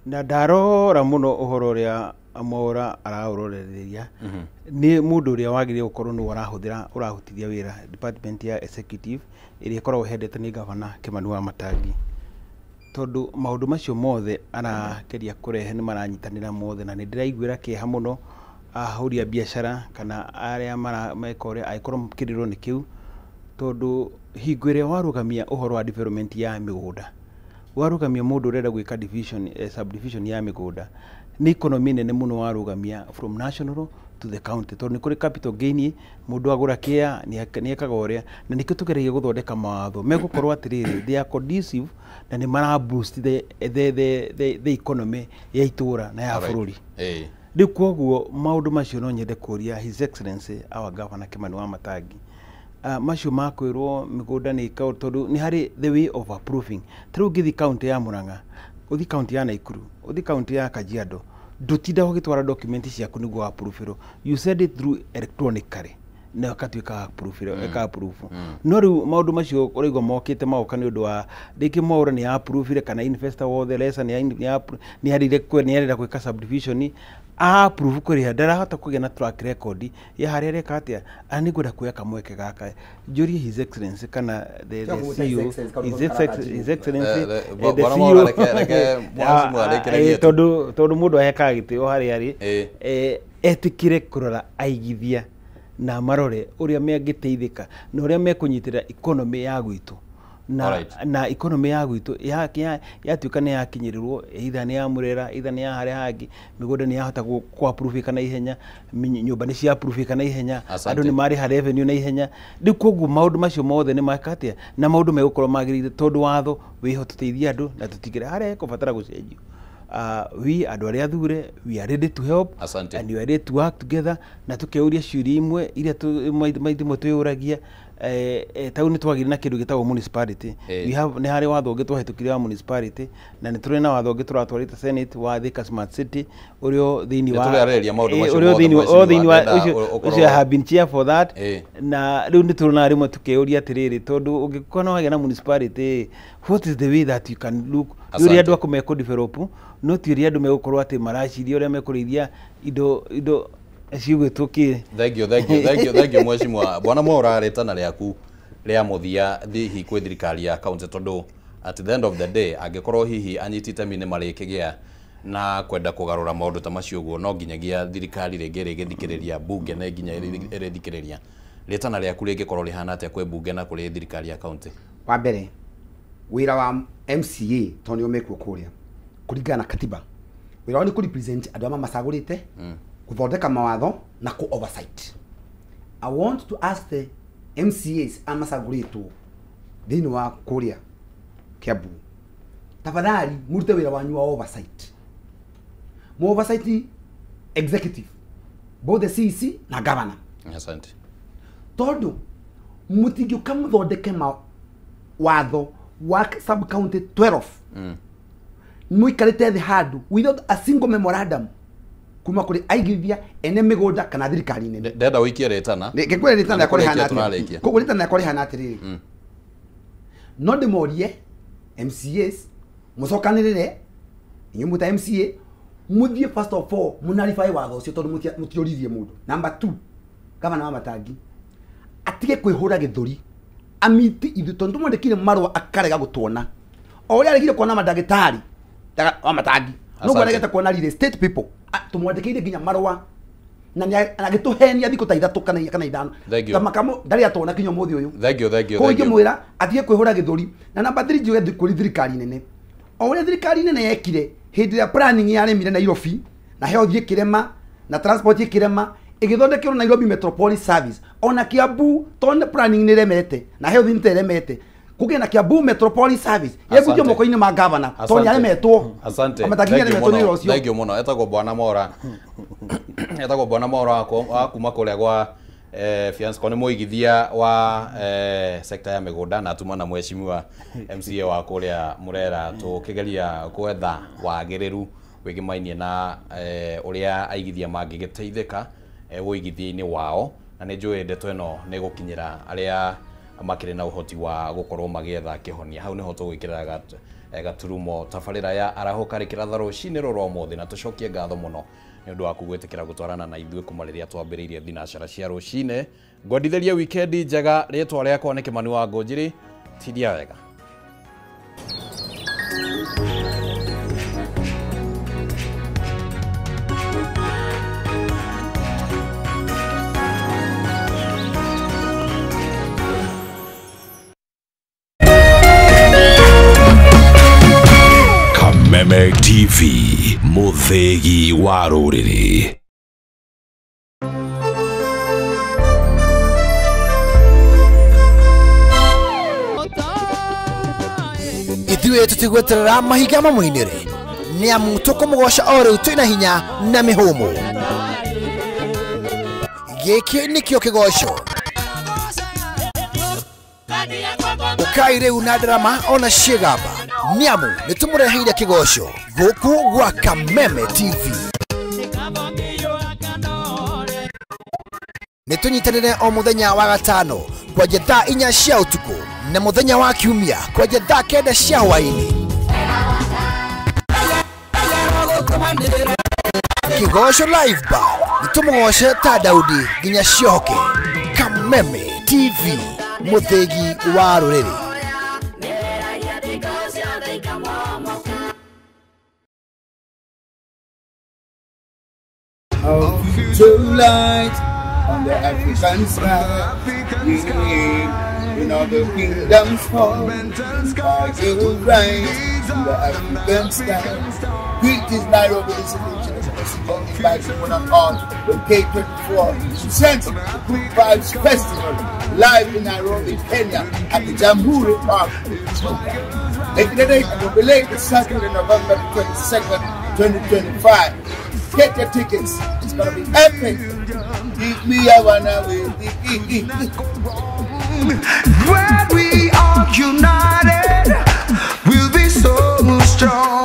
Na ndarora mũno ũhoro ũrĩa Mwaura araũrorereria nĩ mũndũ ũrĩa wagĩrĩire gũkorwo nĩwe arahũthĩra ũrahutithia wĩra department ya executive ĩrĩa ĩkoragwo ĩhendete nĩ gavana Kimani wa Matangi, tondũ maũndũ macio mothe arageria kũrehe nĩ maranyitanĩra mothe, na nĩ ndĩraiguĩra kĩeha mũno ahũri a biacara kana arĩa meka ũrĩa angĩkorwo kĩrĩro nĩ kĩu, tondũ hingo ĩrĩa warũgamia ũhoro wa development ya mĩgũnda, warũgamia mũndũ ũrenda gwĩka division, subdivision ya mĩgũnda, nĩ economy nene mũno warũgamia from national to the county, tondũ nĩ kũrĩ capital gain, mũndũ agũra kĩa nĩ ekaga ũrĩa, na nĩkĩo tũgeragia gũthondeka mawatho megũkorwo atĩrĩrĩ they are conducive na nĩ mara boost the economy ya itũra na ya bũrũri. Rĩu koguo maũndũ macio no nyende kũria His Excellency our Governor Kimani wa Matangi, macio makwĩrwo mĩgũnda nĩ ĩka, tondũ nĩ harĩ the way of approving. Ta rĩu ũngĩthiĩ kaũntĩ ya Murang'a, ũthiĩ kaũntĩ ya Nakuru, ũthiĩ kaũntĩ ya Kajiado, ndũtinda ũgĩtwara document ciaku nĩguo approve-ĩrwo, you send it through electronically na ũgatuĩka approve-ĩrwo, ĩka approve. No rĩu maũndũ macio ũraigua mokĩte magoka nĩ ũndũ wa rĩngĩ Mwaura nĩ approve-ire kana investor wothe lesa nĩ arenda gwĩka subdivision, approve kũrĩha ndarahota kũgĩa na track record ya harĩa areka atĩa. Ana nĩ ngwenda kuoya kamweke gaka njũrie His Excellency kana the CEO, His Excellency the CEO, tondũ mũndũ ahekaga gĩtĩo harĩa arĩ, etĩkĩre kũrora aigithia na marore ũrĩa mangĩteithĩka na ũrĩa mekũnyitĩrĩra economy ya gwitũ, na economy ya gwitũ yatuĩka nĩ yakinyĩrĩrwo, either nĩ ya Murera, either nĩ ya harĩa hangĩ, mĩgũnda nĩ yahota kũ-approve-ĩka na ihenya, nyũmba nĩ cia-approve-ĩka na ihenya, andũ nĩ marĩha revenue na ihenya. Rĩu koguo maũndũ macio mothe nĩ meka atĩa, na maũndũ megũkorwo magĩrĩire tondũ watho wĩho tũteithie andũ na tũtigĩre harĩa hekũbatara gũcenjio. We andũ arĩa athure, we are ready to help. Asante. And we are ready to work together, na tũkeuria ciũria imwe iria maita imwe twĩyũragia. Tau nĩ twagĩire na kĩndũ gĩtagwo municipality. We have nĩ harĩ watho ũngĩ twahĩtũkire wa municipality, na nĩ tũrĩ na watho ũngĩ tũratwarĩte Senate wa Thika Smart City ũrĩa thĩinĩ wa ũrĩa thĩinĩ wa ũcio I have been chair for that. Na rĩu nĩ tũrona rĩmwe tũkĩũria atĩrĩrĩ, tondũ ũngĩkorwo nĩ wagĩa na municipality, what is the way that you can look nĩ ũrĩa andũ aku mekũ develop, no ti ũrĩa andũ megũkorwo atĩ maraciria ũrĩa mekũrĩithia indo ciugĩtwo kĩ. Thank you, thank you, thank you, thank you mheshimiwa. Bwana Mwaura, rĩtana rĩaku rĩa mũthia hihi kwĩ thirikari ya county, tondũ at the end of the day angĩkorwo hihi anyiti itemi nĩ marĩkĩgĩa na kwenda kũgarũra maũndũ ta macio ũguo, no nginyagia thirikari rĩngĩ rĩgĩthikĩrĩria mbunge na nginya ĩrĩthikĩrĩria. Rĩtana rĩaku rĩngĩkorwo rĩhana atĩa kwĩ mbunge na kũrĩ thirikari ya county? Wa mbere, wĩra wa MCA tondũ nĩo mekuo kũrĩa kũringana na katiba, wĩra wao nĩ kũ represent andũ arĩa mamacagũrĩte, gũthondeka mawatho na kũ oversight. I want to ask the MCAs amacagũrĩtwo thĩinĩ wa kũrĩa Kiambu, tafadhali murute wĩra wanyu wa oversight. Mu oversight executive, both the CEC na governor. Asante. Tondũ mũtingĩũka mũthondeke watho wa sub county 12 mũikarĩte thĩ handũ without a single memorandum. kuma kuri aigithia ene migunda kana thirikari nene. Ndenda uikie ritana. Ngikwira ritana yakwa rihana atiriri. Koguo ritana yakwa rihana atiriri. No ndimorie MCAs mucokanirire inyuĩ mwĩ MCA muthie first of all munarify watho ucio tondu mutioririe mundu. Number 2, gavana wa Matangi atige kwihura githuri amiti ithu tondu mwandikire marua akarega gutuona o uria aregire kuona mandagitari wa Matangi no gwaregete kuona real estate people tumwandikire nginya marua na agituhenia thiku ta ithatu kana ithano ta makamo ndari atona kinya muthi uyu. Thank you, thank you. Ko ingimwira atige kwihura githuri. Na number 3 njuge kuri thirikari nene o uria thirikari nene yekire hindi ya planning yaremire Nairobi na health ikirema na transport ikirema igithondekerwo Nairobi Metropolis Service ona Kiambu tondu planning ni remete na health ni remete kuge na Kiambu Metropolis Service yegutio moko-ini ma governor tondu yaremetwo. Asante. Thank you muno. Etagwo Bwana Mora. Etagwo Bwana Mora wa kuma kuria gwa Fiance ni muigithia wa sekta ya migunda na tuma na mheshimiwa MCA wa kuria Murera tukigeria kwetha wagiriru wigimainie na uria aigithia mangigiteithika uigithia-ini wao na nĩ njũĩ ndeto ĩno nĩ gũkinyĩra arĩa makĩrĩ na ũhoti wa gũkorwo magĩetha kĩhonia. Hau nĩho tũgwĩkĩra gaturumo tabarĩra ya arahũka rĩkĩratha rũcinĩ rũrũ ũmũthĩ na tũcokie ngatho mũno nĩ ũndũ waku gwĩtĩkĩra gũtwarana na ithuĩ kuma rĩrĩa twambĩrĩirie thinacara cia rũcinĩ. Ngwendithĩrie wikendi njega. Rĩtwa rĩakwa nĩ Kĩmani wa Ngũnjiri. Tindia wega. Kameme TV, muthegi wa rũrĩrĩ. Ithuĩ tũtigweterera mahiga mamũinĩre nĩ amu tũkũmũgoca o rĩu twĩna hinya na mĩhũmũ. Gĩkĩ nĩkĩo kĩgoco. Ũkai rĩu na ndarama ona ciĩgamba nĩ amu nĩ tũmũreheire kĩgoco gũkũ gwa Kameme TV. Nĩ tũnyitanĩre o mũthenya wa gatano kwanja thaa 4 cia ũtukũ na mũthenya wa kiumia kwanja thaa 9 cia hwaĩ-inĩ. Kĩgoco Live Bar nĩ tũmũgoce ta Daudi nginya ciohoke. Kameme TV, mũthĩgi wa rũrĩrĩ. Our future light on the African sky. In all the kingdoms fall, our rise in the African sky. Greetings, Nairobi, this is the inviting one and all with K24 presents the Good Vibes Festival live in Nairobi, Kenya at the Jamhuri Park. Making the date and will be late Saturday, November 22nd, 2025. Get your tickets. It's gonna be epic. Keep me a wanna with. When we are united, we'll be so strong.